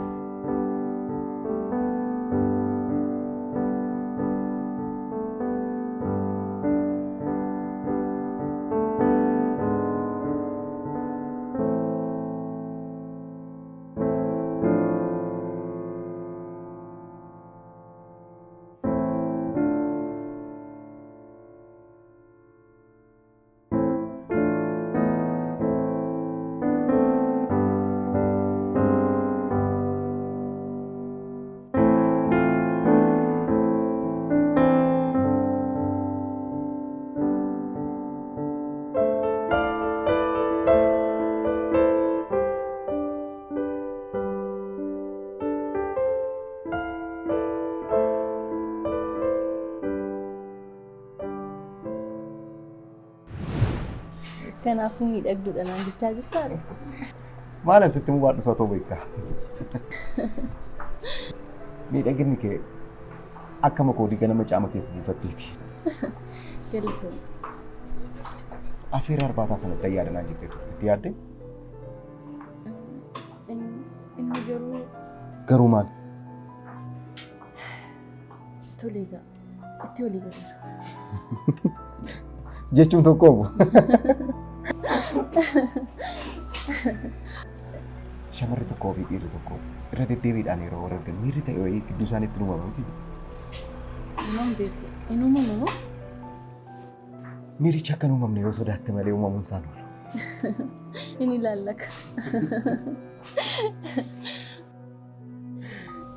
Kanaafuu miidhagduudha naan jechaa jirtaa ati? Maalan sitti himuu baadhu isaa ta'uu beekta. Miidhaginni kee akka makoodii ganama caama keessa buufatteeti. Galatoomii. Afeerraa irbaataa sanatti ayyaada naan jettee turte. Itti yaaddee? Inni garuu Garuu maal? Tole egaa itti walii galeera. Jechuun tokko obu. Shamarri tokkoo fi dhiirri tokko irra deddeebiidhaan yeroo wal argan miirri ta'e wayii gidduu isaaniitti ni uumama miti. Nan beeku. Hin uumamu moo? Miirichi akka hin uumamne yoo sodaatte malee uumamuun isaan oolu. Hin ilaallaka.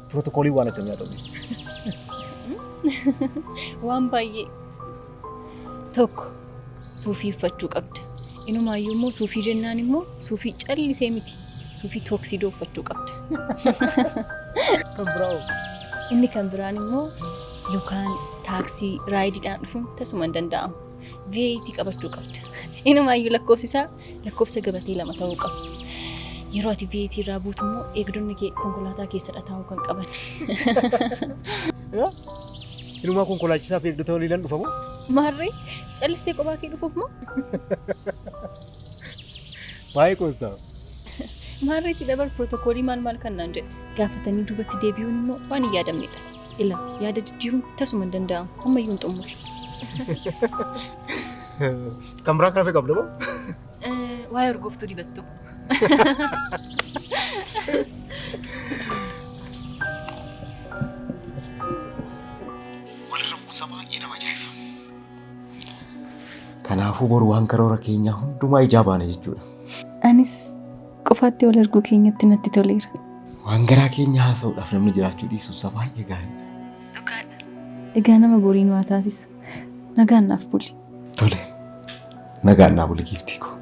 Pirootokoolii waan akkamii haa ta'u? Waan baay'ee. Tokko suufii uffachuu qabda. Inumaayyuu immoo suufii jennaan immoo suufii callisee miti. Suufii tooksiidoo uffachuu qabda. Kan biraa hoo? Inni kan biraan immoo lukaan taaksii raayidiidhaan dhufuun tasuma hin danda'amu. V8 qabachuu qabda. Inumaayyuu lakkoofsi isaa lakkoofsa gabatee 2 ta'uu qaba. Yeroo ati V8 irraa buutu immoo eegdonni kee konkolaataa keessadha taa'uu kan qaban. Inumaa konkolaachisaa fi eegdota waliinan dhufa moo? Maarree callistee kophaa kee dhufuuf moo? Baay'ee qoostaa. Maarree si dabar pirootokoolii maal maal kan naan jedhe. Gaafatanii duubatti deebi'uun immoo waan hin yaadamnedha. Ila yaada jijjiiruun tasuma hin danda'amu. Ammayyuu hin xumurre. Kan biraa kan hafe qabda moo? Waa'ee urgooftuu dibattu. Walirra bu'uunsa baay'ee nama ajaa'iba. Kanaafuu boru waan karoora keenyaa hundumaa ijaa baana jechuudha. Anis qofaatti wal arguu keenyatti natti toleera. Waan garaa keenya haasa'uudhaaf namni jiraachuu dhiisuunsaa baay'ee gaariidha. Dhugaadha. Egaa nama borii nu haa taasisu. Nagaan naaf buli. Tole. Nagaan naa buli giiftii koo.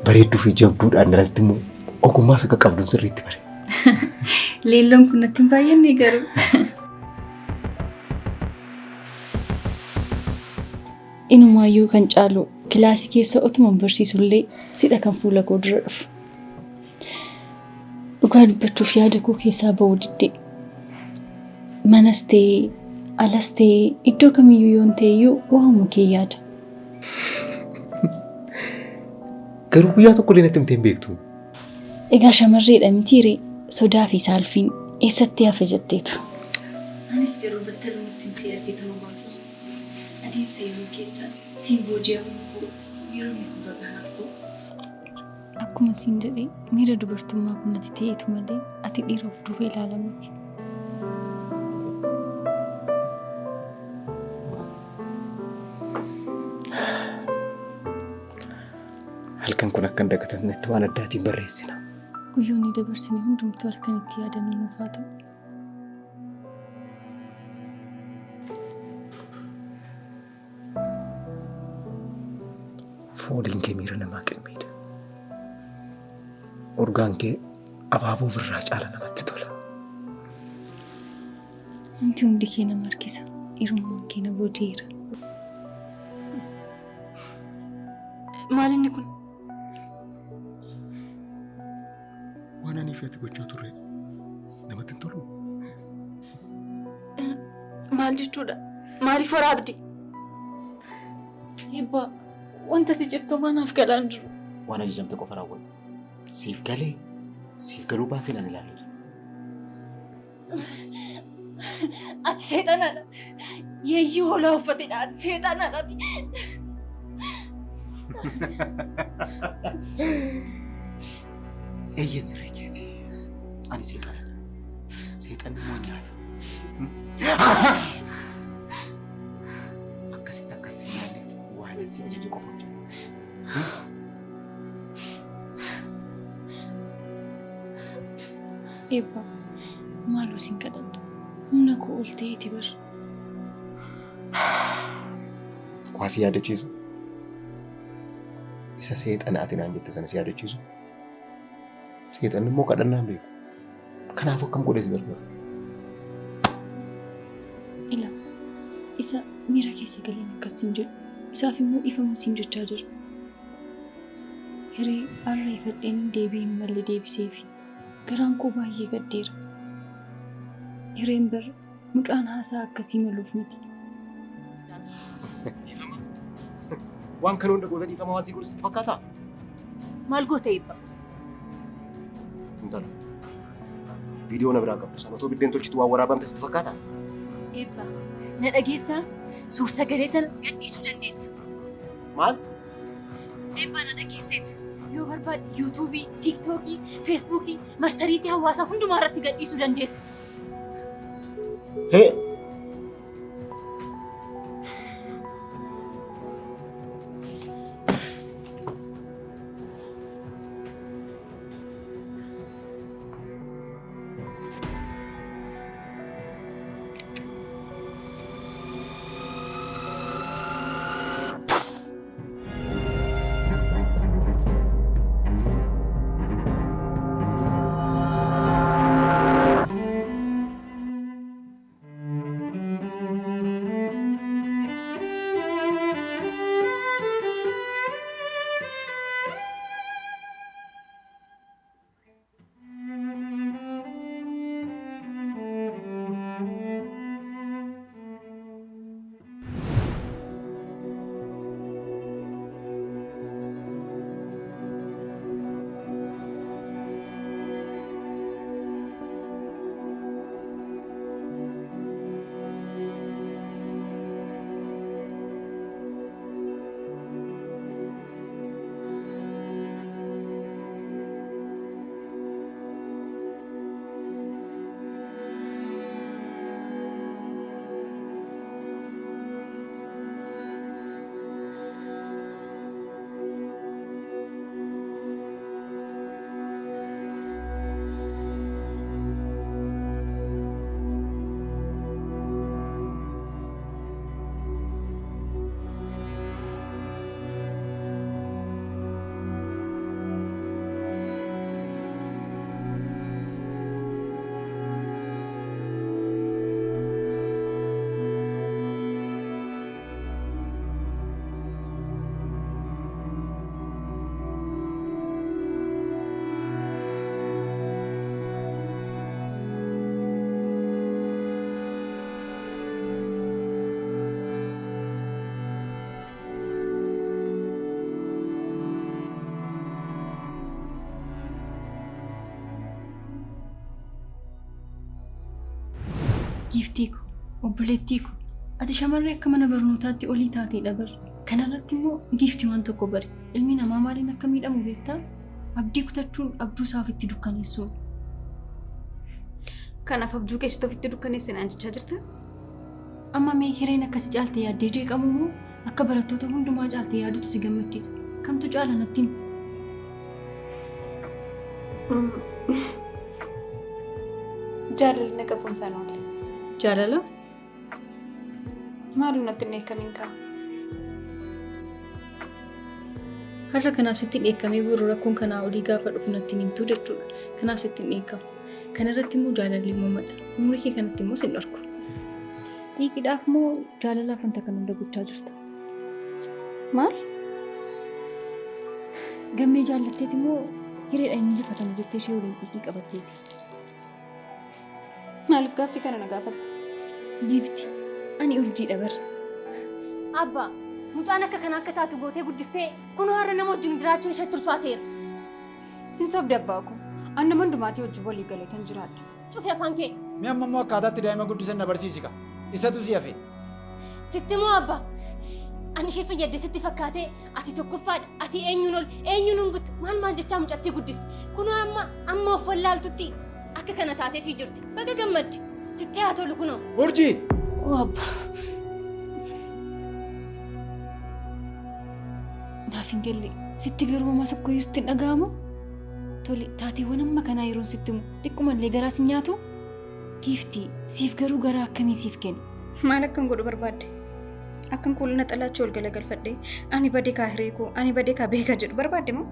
Bareedduu fi jabduudhaan alatti immoo ogummaas akka qabduun sirriitti bare. Leelloon kun natti hin baay'anne garuu. Inumaayyuu kan caalu kilaasii keessa otuma barsiisullee sidha kan fuula koo dura dhufu. Dhugaa dubbachuuf yaada koo keessaa ba'uu diddee. Manas ta'ee alas ta'ee iddoo kamiyyuu yoon ta'eyyuu waa'uma kee yaada. Garuu guyyaa tokko illee natti himtee hin beektu. Egaa shamarreedha mitiiree sodaa fi saalfiin eessatti hafe jetteetu. Anis garuu battalumatti si arge ta'uu baatus adeemsa yeroo keessa siin booji'amuu koo yeroo meeqa ganaaf ta'u. Akkuma siin jedhe miira dubartummaa kun natti ta'eetu malee ati dhiira of duuba ilaala miti. Halkan kun akka hin dagatamnetti waan addaatiin barreessina. Guyyoonni dabarsine hundumtuu halkan itti yaadannu nuuf haa ta'u. Fooliin kee miira namaa qimmiidha. Urgaan kee abaaboo birraa caala namatti tola. Wanti hundi kee nama harkisa. Dhiirummaan kee na booji'eera. Maal inni kun? Waan ani fi ati gochaa turre namatti hin tolu. Maal jechuudha? Maaliif waraabdi? Eebbaa, wanta ati jettu manaaf galaa hin jiru. Waan ajajamte qofa raawwadhu. Siif galee siif galuu baatee nan ilaallatu. Ati seexanaadha. Yeeyyii hoolaa uffatedha. Ati seexanaadha. Ati. Eeyyeen sirrii keeti. Ani seexanadha. Seexanni immoo nyaata. Akkasitti akkas si nyaanneef waan ani si ajaje qofa hojjedhu. Eebbaa, maaloo sin kadhadha. Humna koo ol ta'eeti bar. Waa si yaadachiisu. Isa seexana ati naan jette sana si yaadachiisu. Seexanni immoo kadhannaa hin beeku. Kanaafuu akkam godhee si gargaaru? Ila, isa miira keessa galeen akkas siin jedhu. Isaaf immoo dhiifama siin jechaa jira. Hiree har'a ifadheen deebii hin malle deebiseefi. Garaan koo baay'ee gaddeera. Hireen bar mucaan haasaa akkasii maluuf miti. Dhiifama. Waan kana hunda goota dhiifama waan si godhu sitti fakkaataa? Maal goota eebba? Intala. Viidiyoo na biraa qabdu sana otoo biddeen tolchitu waan waraabamte sitti fakkaataa? Eebba, na dhageessaa? Suur sagalee sana gadhiisuu dandeessa. Maal? Eebba na dhageesseetta. Yoo barbaadde yuutuubii, tiiktookii, feesbuukii, marsariitii hawaasaa hundumaa irratti gadhiisuu dandeessa. Hee! Giiftii ko, obboleettii ko, ati shamarree akka mana barnootaatti olii taateedha bar. Kanarratti immoo giiftii waan tokko bari. Ilmi namaa maaliin akka miidhamu beektaa? Abdii kutachuun abjuu isaa ofitti dukkaneessuun. Kanaaf abjuu keessatti ofitti dukkaneessinaan jechaa jirta? Amma mee hireen akkasi caalte yaaddee jeeqamu moo akka barattoota hundumaa caalte yaadutu si gammachiisa? Kamtu caala natti himi? Jaalalli na qabuun isaan oolle. Jaalala? Maaloo natti hin dheekkamiin kaa? Har'a kanaaf sitti dheekkamee boru rakkoon kanaa olii gaafa dhufu natti hin himtuu jechuudha. Kanaaf sitti hin dheekkamu. Kana irratti immoo jaalalli uumamadha. Umurii kee kanatti immoo sin dhorku. Xiiqiidhaaf moo jaalalaaf wanta kana hunda gochaa jirta? Maal? Gammee jaallatteeti moo hireedhaan injifatamu jettee ishee waliin xiiqii qabatteeti? Maaliif gaaffii kana na gaafatte? Giifti, ani urjiidha bar. Abbaa, mucaan akka kanaa akka taatu gootee guddistee kunoo har'a nama wajjin jiraachuun isheetti ulfaateera. Hin sobde abbaa koo. An nama hundumaatii wajjin walii galeetan jiraadha. Cufi afaan kee. Mee amma immoo akkaataatti daa'ima guddisan na barsiisi kaa. Isatu si hafe. Sitti moo abbaa? Ani ishee fayyadde sitti fakkaatee ati tokkoffaadha, ati eenyuun ol, eenyuun hin guttu, maal maal jechaa mucattii guddiste. Kunoo amma amma of wallaaltutti akka kana taatee sii jirti. Baga gammadde. Sitti haa tolu kunoo. Urjii! Oo abbaa. Naaf hin galle. Sitti garuu homaa tokkoyyuu sitti hin dhaga'amu? Tole, taateewwan amma kanaa yeroon sitti himu xiqqumallee garaa si nyaatu? Giiftii, siif garuu garaa akkamii siif kenna? Maal akkan godhu barbaadde? Akkan kuula naxalaachii ol galagalfadhee ani bade kaa hiree koo, ani bade kaa beeka jedhu barbaadde moo?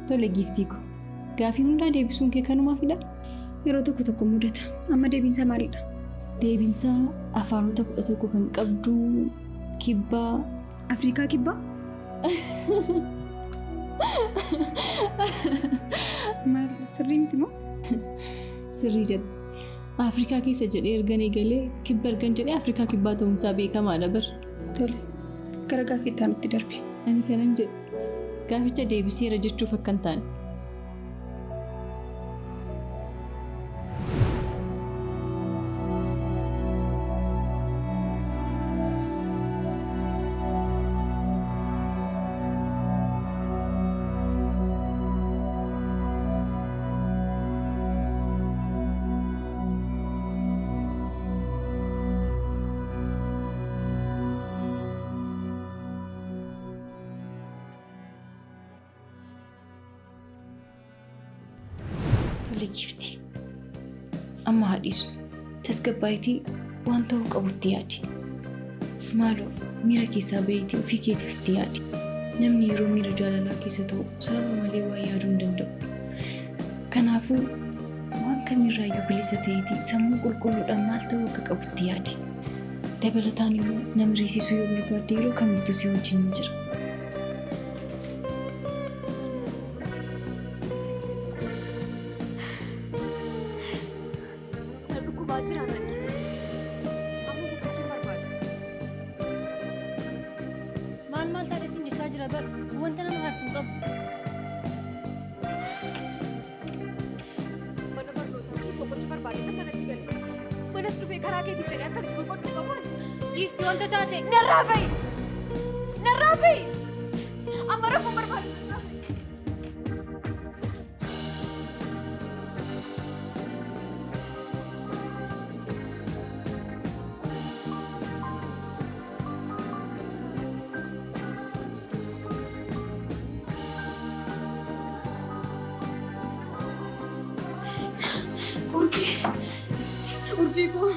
Tole giiftii ko. Gaafii hundaa deebisuun kee kanumaafidha? Yeroo tokko tokko mudata. Amma deebiinsaa maalidha? Deebiinsaa afaanota 11 kan qabdu kibbaa. Afrikaa kibbaa? Maal sirrii miti moo? Sirrii jette. Afrikaa keessa jedhee ergan eegalee kibba ergan jedhee Afrikaa kibbaa ta'uunsaa beekamaadha bar. Tole. Gara gaaffii itti aanutti darbi. Ani kanan jedhu gaaficha deebiseera jechuuf akka hin taane. Tole giifti. Amma haa dhiisnu. Tasgabbaa'iitii waan ta'uu qabutti yaadi. Maaloo miira keessaa ba'iitii ofii keetiif itti yaadi. Namni yeroo miira jaalalaa keessa ta'u sababa malee waa yaaduu hin danda'u. Kanaafuu waan kamirraayyuu bilisa ta'eetii sammuu qulqulluudhaan maal ta'uu akka qabutti yaadi. Dabalataan immoo na mariisisuu yoo barbaadde yeroo kamittuu si wajjin hin jira. Na dhukkubaa jira na dhiisi. Amma boqochuun barbaada. Maal maal taate siin jechaa jira bar wanta nama aarsu hin qabu. Mana barnootaatti boqochuu barbaade kan manatti gale. Manas dhufee karaa keetiif jedhee akkamitti boqodhu qabu ani. Giiftii wanta taate. Narraa bahi! Narraa bahi! Amma rafuun barbaada. Narraa bahi! Urjii, urjii koo,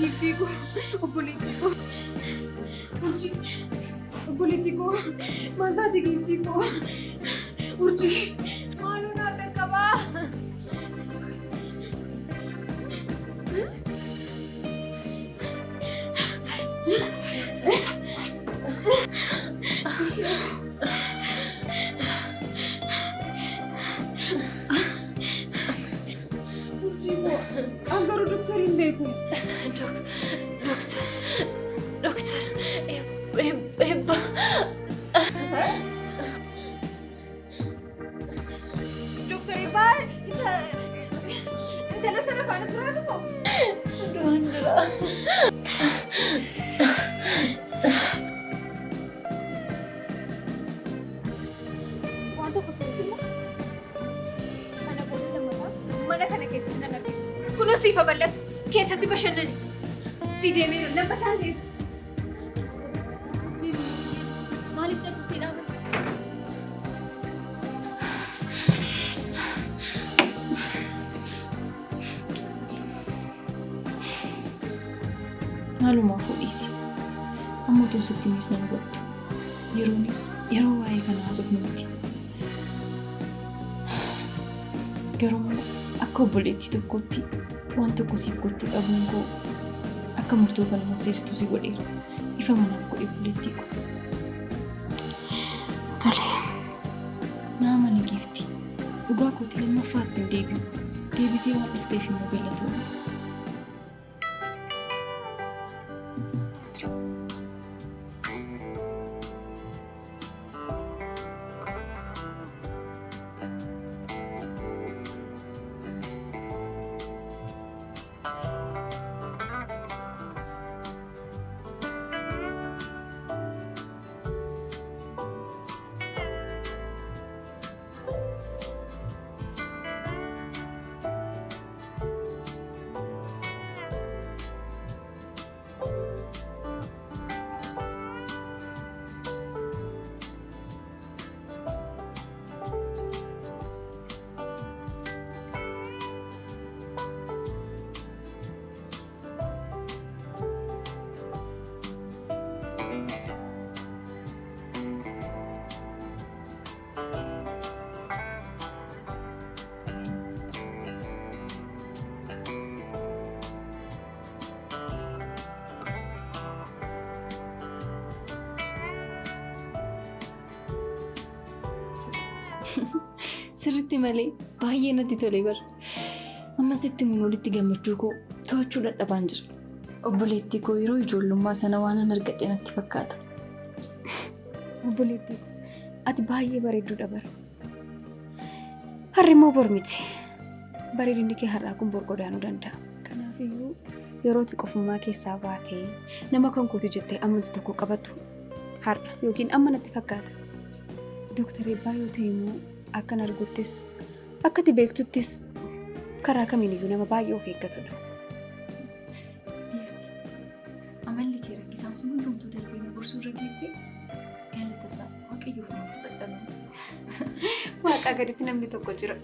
giiftii koo, obboleettii koo, urjii, obboleettii koo, maal taate giiftii koo, urjii, maaloo naaf dhaqqabaa. Urjii koo, an garuu doktorii hin beeku. Doktar, doktar, eebba. Isa intala sana faana turaatu moo? Du'aan jira. Waan tokko sirriitti immoo kana booda lammataa mana kana keessatti nan argitu. Kunoo siif babal'atu keessatti bashannani. Si deemee lammataan deemu. Maaliif callistii dhaabatte? Maalumaaf dhiisi. Amma utuu sitti himis nan hubattu. Yeroonis yeroo waa'ee kana haasofnu miti. Garuu akka obboleettii tokkootti waan tokko siif gochuu dhabuun koo akka murtoo kana murteessitu si godheera. Ifa manaaf godhe obboleettii koo. Tole. Naa mani giifti. Dhugaa kooti lammaffaatti hin deebi'u. Deebitee waan dhufteef immoo galatoomna. Sirriitti malee baay'ee natti tole bara. Amma sitti mun walitti gammachuu koo to'achuu dadhabaan jira. Obboleettii koo yeroo ijoollummaa sana waan an argadhe natti fakkaata. Obboleettii koo ati baay'ee bareedduudha bara. Harri immoo bor miti. Bareedinni kee har'aa kun bor godaanuu danda'a. Kanaafiyyuu yeroo ati qofummaa keessaa baatee nama kan kooti jettee amantu tokko qabattu har'a yookiin amma natti fakkaata. Dooktar Eebbaa yoo ta'e immoo akkan arguttis akka ati beektuttis karaa kamiiniyyuu nama baay'ee of eeggatudha. Giifti, amalli kee rakkisaan sun hundumtuu darbee na gorsuu irra geesse galata isaa Waaqayyoof maaltu dadhabama. Waaqaa gaditti namni tokko jira.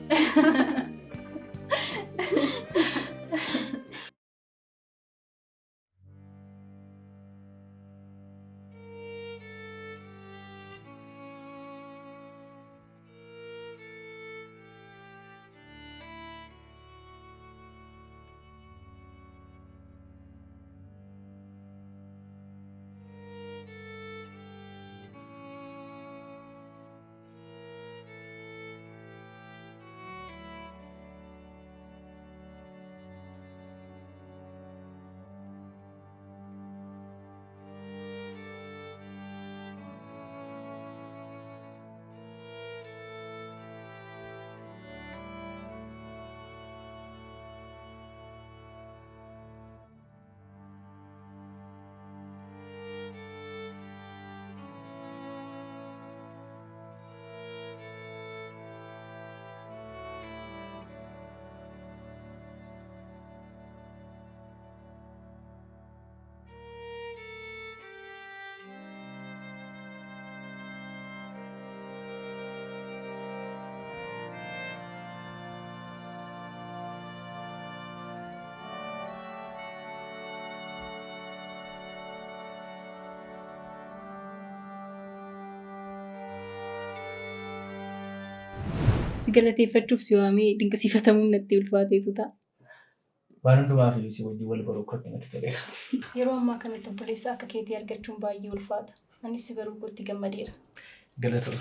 Si galateeffachuuf si waamee dinqisiifatamuun natti ulfaateetu ta'a. Waan hundumaaf iyyuu si wajjin wal baruu kootti natti toleera. Yeroo ammaa kanatti obboleessa akka keetii argachuun baay'ee ulfaata. Anis si baruu kootti gammadeera. Galatoom.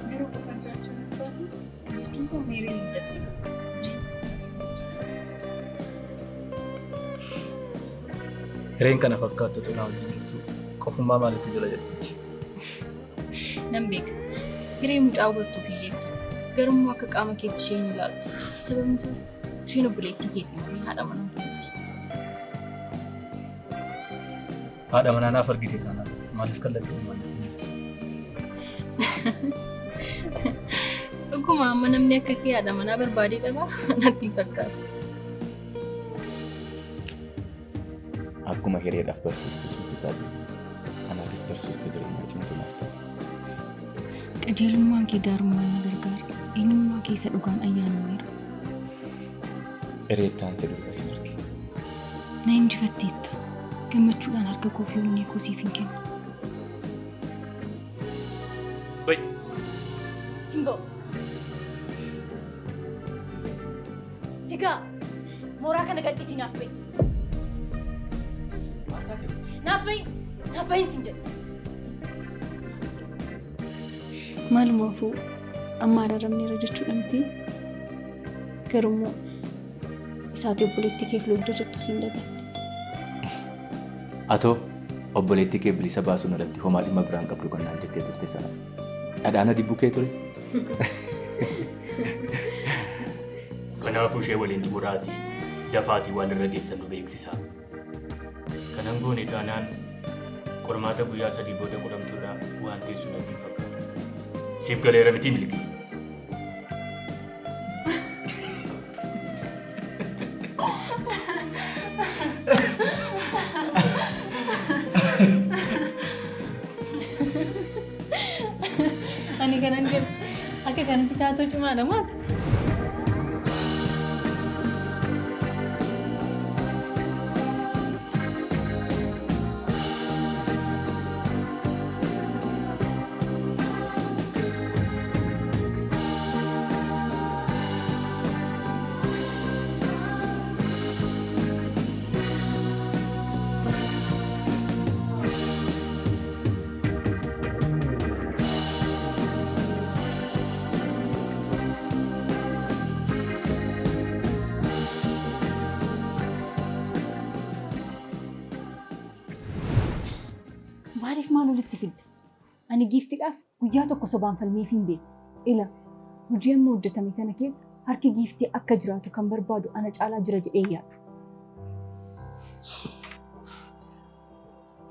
Garuu qofaan jiraachuun ulfaatu jechuun koo meeree hin dadhabu. Hireen kana fakkaattu xunaa wajjin jirtu qofummaa maalitu jira jetteeti. Nan beeka. Hiree mucaa hubattuu fi jettu. Garuu akka qaama keetti isheen ilaaltu. Sababni isaas isheen obboleettii keetii malee haadha manaa keeti. Haadha manaa naaf argite taanaan maaliif kallattii uumaan natti himti? Dhuguma amma namni akka kee haadha manaa barbaadee dhabaa natti hin fakkaatu. Akkuma hireedhaaf barsiistuu cimtuu taate, anaafis barsiistuu jireenyaa cimtuu naaf taate. Qajeelummaan kee gaarummaan na gargaara. Eenyummaa keessa dhugaan ayyaanomeera. Hireettaan si durba sin arge. Na injifatteetta. Gammachuudhaan harka koo fi onnee koo siif hin kennu. Bayi. Hin ba'u. Sigaa mooraa kana gadhiisii naaf ba'i. Naaf ba'i. Naaf ba'iin sin jedhe. Maalumaafuu amma araaramneera jechuudha miti. Garuu isaati obboleettii keef lolda jettu siin daganne. Atoo obboleettii kee bilisa baasuun alatti homaa dhimma biraan qabdu kan naan jettee turte sana. Dhadhaan adii bukee ture. Kanaafuu ishee waliin xumuraatii dafaatii waan irra geessan nu beeksisaa. Kanan goone taanaan qormaata guyyaa 3 booda qoramtu irraa waan teessu natti hin fakkaatu. Siif galeera mitii Milkii? Ani kanan jedhu akka kanatti taatoo cimaadha maati. Maaliif maal walitti fidda? Ani giiftiidhaaf guyyaa tokko sobaan falmeef hin beeku. Ila hojii amma hojjetame kana keessa harki giiftii akka jiraatu kan barbaadu ana caalaa jira jedhee yaadu.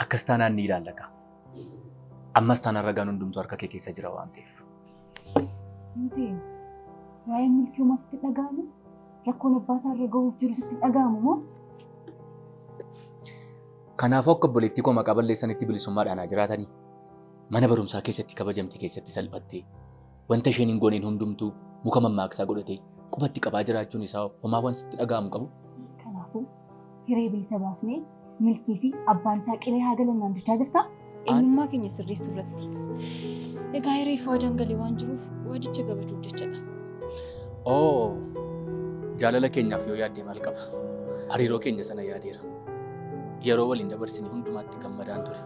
Akkas taanaan ni ilaallaka. Ammas taanaan ragaan hundumtuu harka kee keessa jira waan ta'eef. Nuti waa'ee milkii homaa sitti dhaga'amu? Rakkoon abbaa isaa irra gahuuf jiru sitti dhaga'amu moo? Kanaafuu akka obboleettii koo maqaa balleessanitti bilisummaadhaan haa jiraatanii. Mana barumsaa keessatti kabajamte keessatti salphattee wanta isheen hin gooneen hundumtuu muka mammaaksaa godhatee qubatti qabaa jiraachuun isaa homaa waan sitti dhaga'amu qabu. Kanaafuu hiree bilisa baasnee milkii fi abbaan isaa qilee haa galan naan jechaa jirtaa? Eenyummaa keenya sirreessuu irratti. Egaa hireef waadaan galee waan jiruuf waadicha kabajuuf jechadha. Oo jaalala keenyaaf yoo yaaddee maal qaba? Hariiroo keenya sana yaadeera. Yeroo waliin dabarsine hundumaatti gammadaan ture.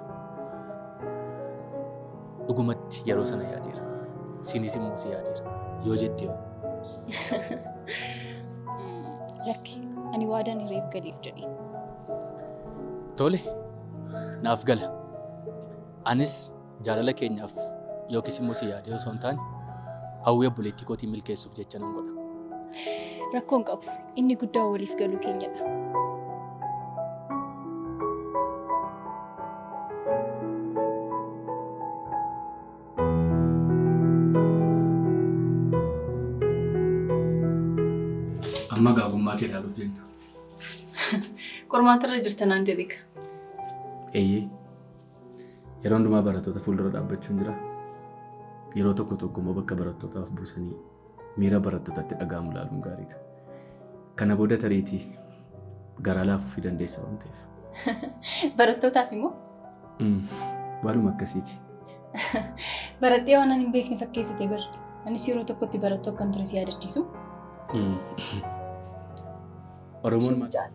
Dhugumatti yeroo sana yaadeera. Sinis immoo si yaadeera. Yoo jette hoo? Lakki ani waadaan hireef galeef jedheen. Tole naaf gala. Anis jaalala keenyaaf yookiis immoo si yaadee osoo hin taane hawwii obboleettii kootii milkeessuuf jecha nan godha. Rakkoo hin qabu. Inni guddaan waliif galuu keenyadha. Amma gaagummaa kee ilaaluuf jenna. Qormaata irra jirta naan jedhika. Eeyyee. Yeroo hundumaa barattoota fuuldura dhaabbachuun jira. Yeroo tokko tokko immoo bakka barattootaaf buusanii miira barattootatti dhaga'amu ilaaluun gaariidha. Kana booda tariitii garaa laafuufii dandeessa waan ta'eef. Barattootaaf immoo? Waanuma akkasiiti. Baradhee waan ani hin beekne fakkeessite bar. Anis yeroo tokkotti barattuu akkan ture si yaadachiisu. Oromoon Isheetu caala.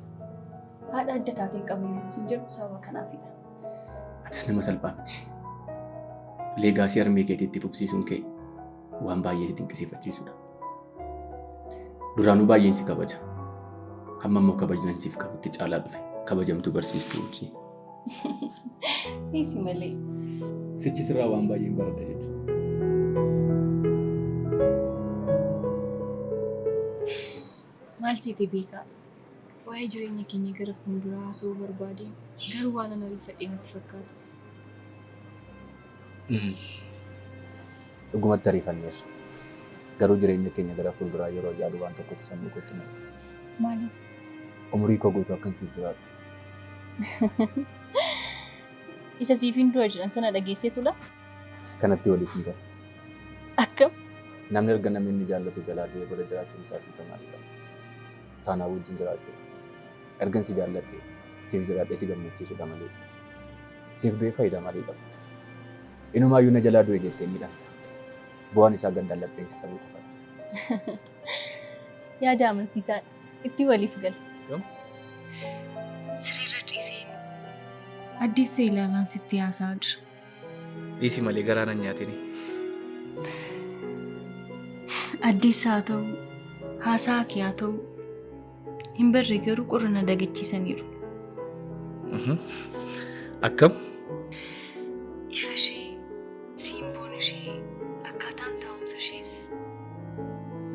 Haadha adda taateen qaba yeroo siin jedhu sababa kanaafidha. Atis nama salphaa miti. Leegaasii harmee keetiitti fufsiisuun kee waan baay'ee si dinqisiifachiisudha. Duraanuu baay'een si kabaja. Amma immoo kabajni siif qabutti caalaa dhufe. Kabajamtuu barsiistuu Urjii. Dhiisi malee. Sichi sirraa waan baay'een baradha jechuudha. Maal seete beekaa? Waa'ee jireenya keenya gara fuulduraa haasa'uu barbaadeen garuu waan an ariifadhe natti fakkaata. Dhugumatti ariifanneerra. Garuu jireenya keenya gara fuulduraa yeroo yaadu waan tokkotu sammuu kootti na dhufa. Maali? Umurii koo guutuu akkan siif jiraadhu. Isa siifin du'a jedhan sana dhageessee tula? Kanatti waliif hin galu. Akkam? Namni erga namni inni jaallatu jalaa du'ee booda jiraachuun isaa hiika maalii qaba? Taanaa wajjin jiraachuu. Ergan si jaalladhe siif jiraadhee si gammachiisuudha malee. Siif du'ee faayidaa maalii qaba? Inumaayyuu na jalaa du'e jettee miidhamta. Bu'aan isaa gandaan lapheen si cabuu qofadha. Yaada amansiisaadha. Itti waliif gala. Sireerra ciiseen addeessa ilaalaan sitti haasa'aa jira. Dhiisi malee garaa nan nyaatini. Addeessa haa ta'u, haasaa kee haa ta'u, hin barre garuu qorra na dagachiisaniiru. Akkam? Ifa ishee, simboon ishee, akkaataan taa'umsa ishees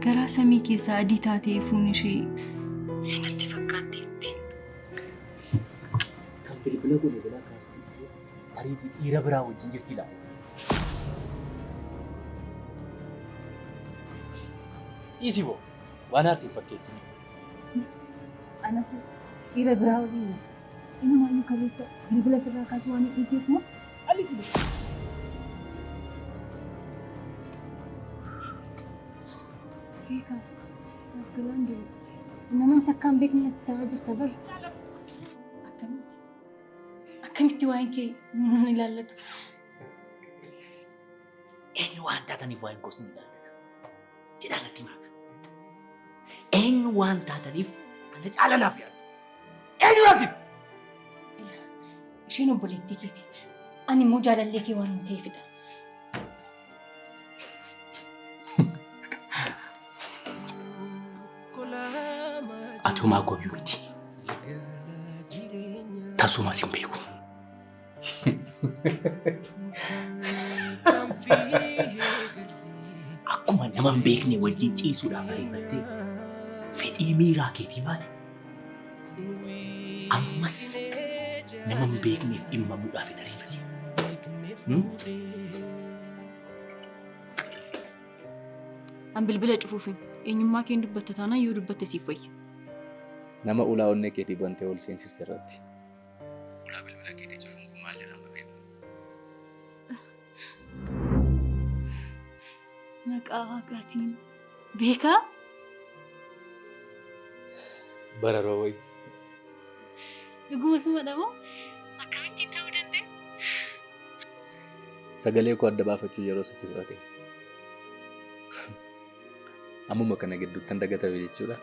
garaa samii keessaa adii taatee ifuun ishee sinatti fakkaatteetti. Kan bilbila godhe jalaa kaasuu dhiistee tariitii dhiira biraa wajjin jirtii laata? Dhiisi boo waan aartiin fakkeessine. Anatu dhiira biraa waliin inumaayyuu kaleessa bilbila sirraa kaasuu waan dhiiseef moo? Callisi. Beekaa naaf galaan jiru. Namoonni takkaan beekni natti ta'aa jirta bar. Akkamitti? Akkamitti waa'een kee nun ilaallatu? Eenyu waan taataniif waa'een koos ni ilaallata? Jedhaa natti himaa. Eenyu waan taataniif ana caala naaf yaaddu? Eenyu asin? Isheen obboleettii keeti. Ani immoo jaalallee kee waan hin ta'eefidha. Ati homaa goyyuu miti. Tasumas hin beeku. Akkuma nama hin beekne wajjin ciisuudhaaf ariifattee fedhii miiraa keetii baate ammas nama hin beekneef dhimmamuudhaaf hin ariifatin. An bilbila cufuufin eenyummaa keen dubbatta taanaan yoo dubbatte siif wayya. Nama ulaa onnee keetii bantee ol seensiste irratti ulaa bilbila keetii cufuun kun maal jedhama beektaa? Maqaa Waaqaatiin beekaa? Bararoo wayii. Dhuguma sumadha moo? Akkamittiin ta'uu danda'e? Sagalee koo adda baafachuu yeroo sitti fudhate. Ammuma kana gidduuttan dagatame jechuudha.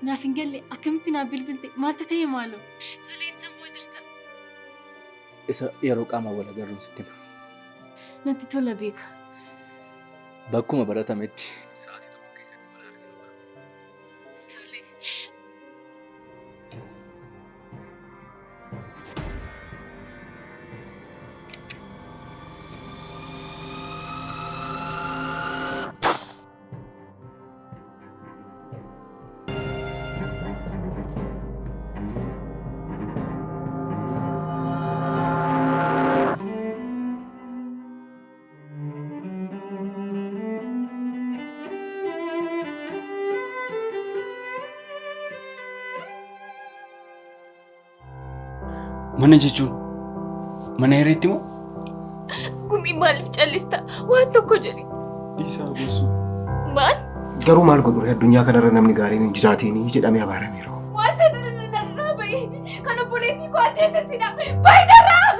Naaf hin galle akkamitti naaf bilbilte maaltu ta'e maaloo? Tolee eessa immoo jirta? Isa yeroo qaamaan wal agarruun sitti hima. Natti tola beeka. Bakkuma baratametti sa'aatii tokko keessatti wal arginu bara. Tole. Mana jechuun mana hireetti moo? Gumii maaliif callista? Waan tokko jedhi. Dhiisaa gosu. Maal? Garuu maal godhu addunyaa kanarra namni gaariin hin jiraatiin jedhamee abaarameera. Waan seexana narraa bahi. Kan obboleettii koo ajjeese sidha. Bahi narraa!